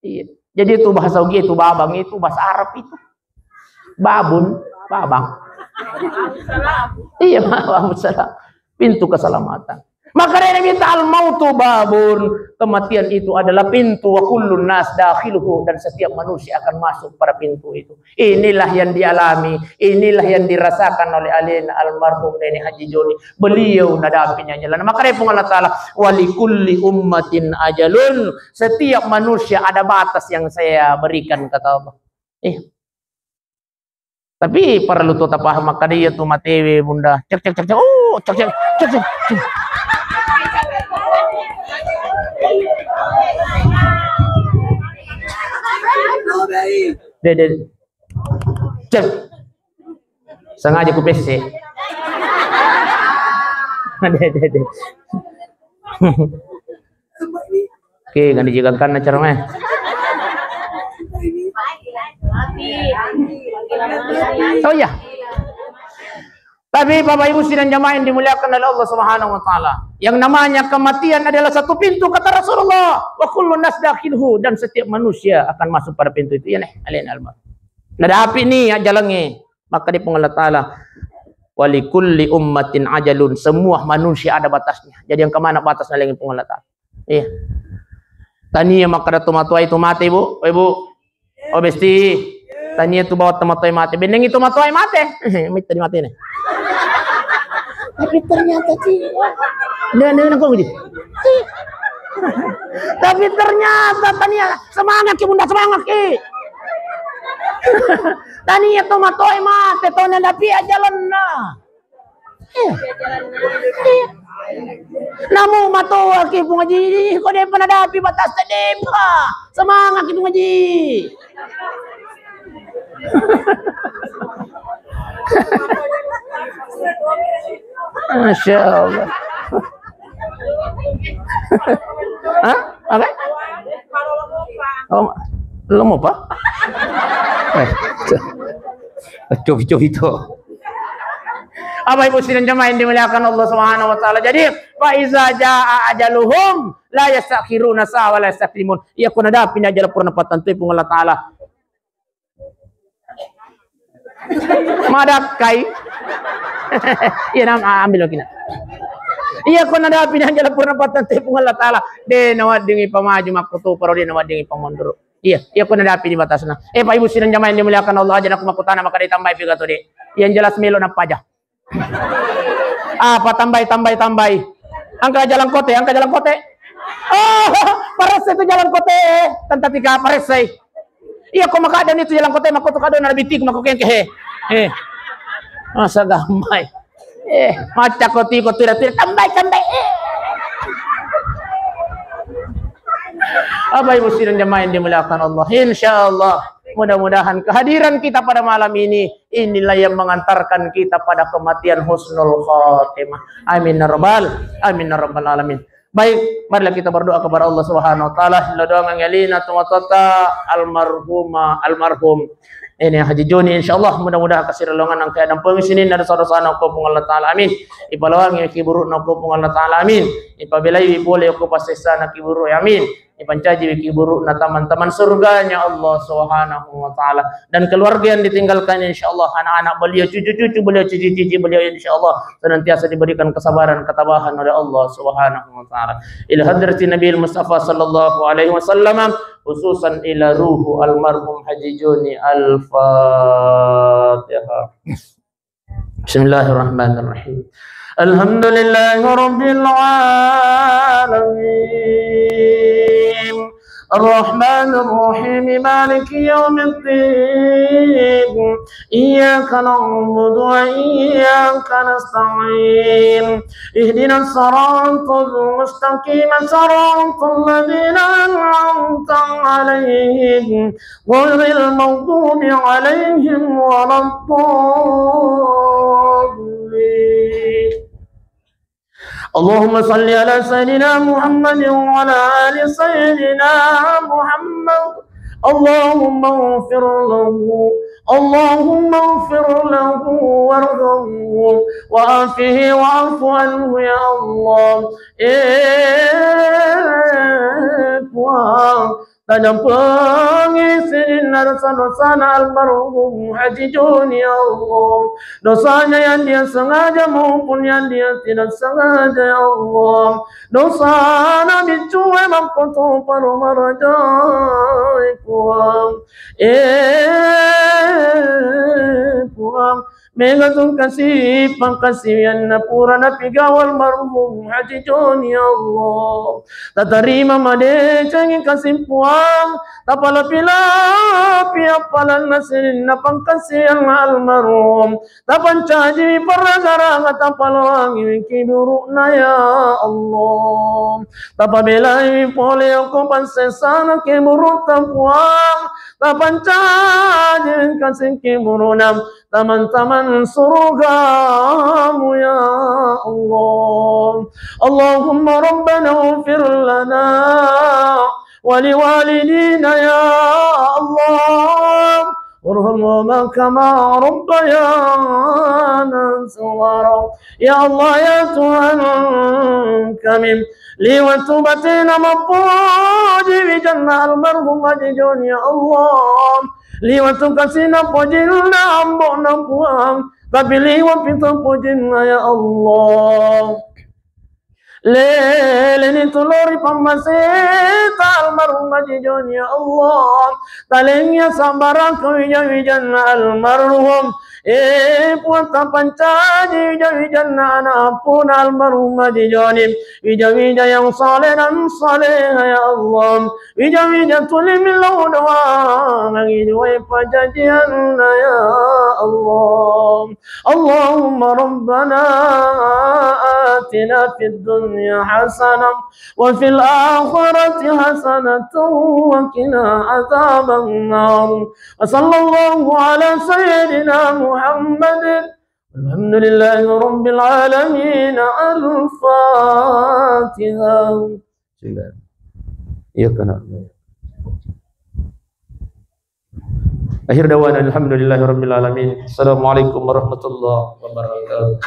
Iya. Jadi itu bahasa Ugi itu babang itu bahasa Arab itu. Babun, babang. Iya, babun salam. Pintu keselamatan. Maka dia minta al mautu babun, kematian itu adalah pintu, wa kullun nas dakhiluhu, dan setiap manusia akan masuk pada pintu itu. Inilah yang dialami, inilah yang dirasakan oleh alena almarhum Nenek Haji Joni. Beliau nadapinya jalan. Maka dia Allah Taala, walikulli ummatin ajalun, setiap manusia ada batas yang saya berikan, kata Allah. Eh. Tapi perlu tu tapaham, makkeda iya tu matewe bunda. Cek, cek, cek, cek. Oh, cek, cek, cek, cek, cek. De, de. Cek. Sengaja ku pesse. De, de, de. Oke, gak dijigangkan acara mah. Oh iya. Tapi Bapak Ibu sidang jamaah yang dimuliakan oleh Allah Subhanahu wa taala, yang namanya kematian adalah satu pintu, kata Rasulullah, wa kullu nas dakhilhu, dan setiap manusia akan masuk pada pintu itu. Iya nih, alin alma. Nadapi nih ya jalannya. Maka di Allah Taala, walikulli ummatin ajalun, semua manusia ada batasnya. Jadi yang kemana batasnya lagi Allah Taala? Iya. Tania makkeda tomatoa itu mate, Bu. Eh, Bu. Oh, besti. Tania tu bawa tomatoa mate. Benengi tomatoa mate. Mitta di mate nih. Tapi ternyata sih. Dia, dia, dia, kok gitu? Tapi ternyata tania semangat ki, Bunda, semangat ki. Tania tomatoa mate, tona dapi ajalanna. Iya. Iya. Namu matoa ki Puang Haji, ko depa nadapi batas, depa. Semangat ki Puang Haji. Masya Allah. Hah? Apa? Oh, lo mau apa? Eh, coba-coba itu. Apa Ibu sidang jamaah yang dimuliakan Allah Subhanahu wa taala? Jadi, fa iza jaa ajaluhum la yastakhiruna sa'a wa la yastaqdimun. Iya, ko nadapi ni ajal purana pattentu Puang Allah Taala. Madakkai. Iya, nam, ah, ambil lagi, nak. Iya, ko nadapi ni ajal purana pattentu Puang Allah Taala. De nawaddingi pamaju makkutu, paro de nawaddingi pamondoro. Iya, iya, ko nadapi di batasna. Eh, Pak Ibu sidang jamaah yang dimuliakan Allah, aja naku makkutana maka ditambahi piga to, Dek. Yang jelas melo napaja. Apa tambahi, tambahi, tambahi. Angka jalan kote, angka jalan kote. Oh, paressai tu jalan kote. Tanta tika paressai. Iya, ko maka ada itu jalan kote, maka tu kado narabitik, maka kengke he. Eh. Masa gambai. Eh, macca ko tiko tidak, tidak, tambai, tambai. Eh. Bapak Ibu sidang jamaah yang dimuliakan Allah, insya Allah, mudah-mudahan kehadiran kita pada malam ini, inilah yang mengantarkan kita pada kematian husnul khotimah. Amin ya rabbal, amin ya rabbal alamin. Baik, marilah kita berdoa kepada Allah Subhanahu wa taala. Lo doang ngelina tomatoatta almarhumah, almarhum Nenek Haji Joni, insya Allah, mudah-mudahan kasih relongan angka dampeng sini dari saudara sana ko Puang Allah Taala, amin. Ipalawangi kiburuk na ko Puang Allah Taala, amin. Ipabelai pole ko pasesana kiburuk, amin. Ipancaji kiburuk na taman-taman surganya Allah Subhanahu wa taala. Dan keluarga yang ditinggalkan, insya Allah, anak-anak beliau, cucu-cucu beliau, cici-cici beliau, insya Allah, senantiasa diberikan kesabaran, ketabahan oleh Allah Subhanahu wa taala. Ila hadratin Nabi Mustafa sallallahu alaihi wasallam, khususan ila ruhu almarhum Haji Joni. Al-Fatihah. Bismillahirrahmanirrahim. Alhamdulillahi rabbil alamin. Arrahmanirrahim. Maliki yaumiddin. Iyyaka na'budu wa iyyaka nasta'in. Ihdinas siratal mustaqim. Siratal ladzina an'amta 'alaihim ghairil maghdubi 'alaihim waladdallin. Allahumma shalli ala sayyidina Muhammadin wa ala ali sayyidina Muhammad. Allahumma ighfir lahu. اللهم اغفر له وارحمه وعافه واعف عنه يا الله. Eh Puang, tajampengi sininna dosa-dosana almarhum Haji Joni ya Allah. Dosanya yang dia sengaja maupun yang dia tidak sengaja ya Allah. Dosana biccue makkotoparo marajai Puang. Eh Puang, mega tu kasi pangkasiwianna pura napigawa almarhum Haji Joni ya Allah. Tatarima madecengi kasi Puang, tapalapi-lapi appalanna sininna pangkasiwianna almarhum. Tapancajiwi parragaranga, tapaloangiwi kiburu'na ya Allah. Tapabelaiwi pole okko pansessana kiburu'ta Puang. Tapancajiwi kasi kiburu'na taman-taman surugamu ya Allah. اللهم ربنا اغفر لنا ولوالدينا يا الله. وارحمهما كما ربيانا صغارا. Ya Allah, ya Tuhan kami, liwatu batena mapoji wijanna almarhum Haji Joni ya Allah. Liwatu kasina pojinna ambo'na Puang, tapi liwatu pojinna ya Allah. Leleni tulori pammaseta almarhum Haji Joni ya Allah. Talengngi sabbarang kewija-wijanna almarhum. Eh Puang, tapancaji wija-wijanna anak puna almarhum Haji Joni. Wija-wija yang saleh dan saleha ya Allah. Wija-wija tuli millau doangangi duai pajajianna ya Allah. اللهم ربنا آتنا في الدنيا حسنة وفي الآخرة حسنة وقنا عذاب النار. وصلى الله على سيدنا محمد. الحمد لله رب العالمين. الفاتحة. Iya kana. Akhir dawana alhamdulillahi rabbil alamin. Assalamualaikum warahmatullahi wabarakatuh.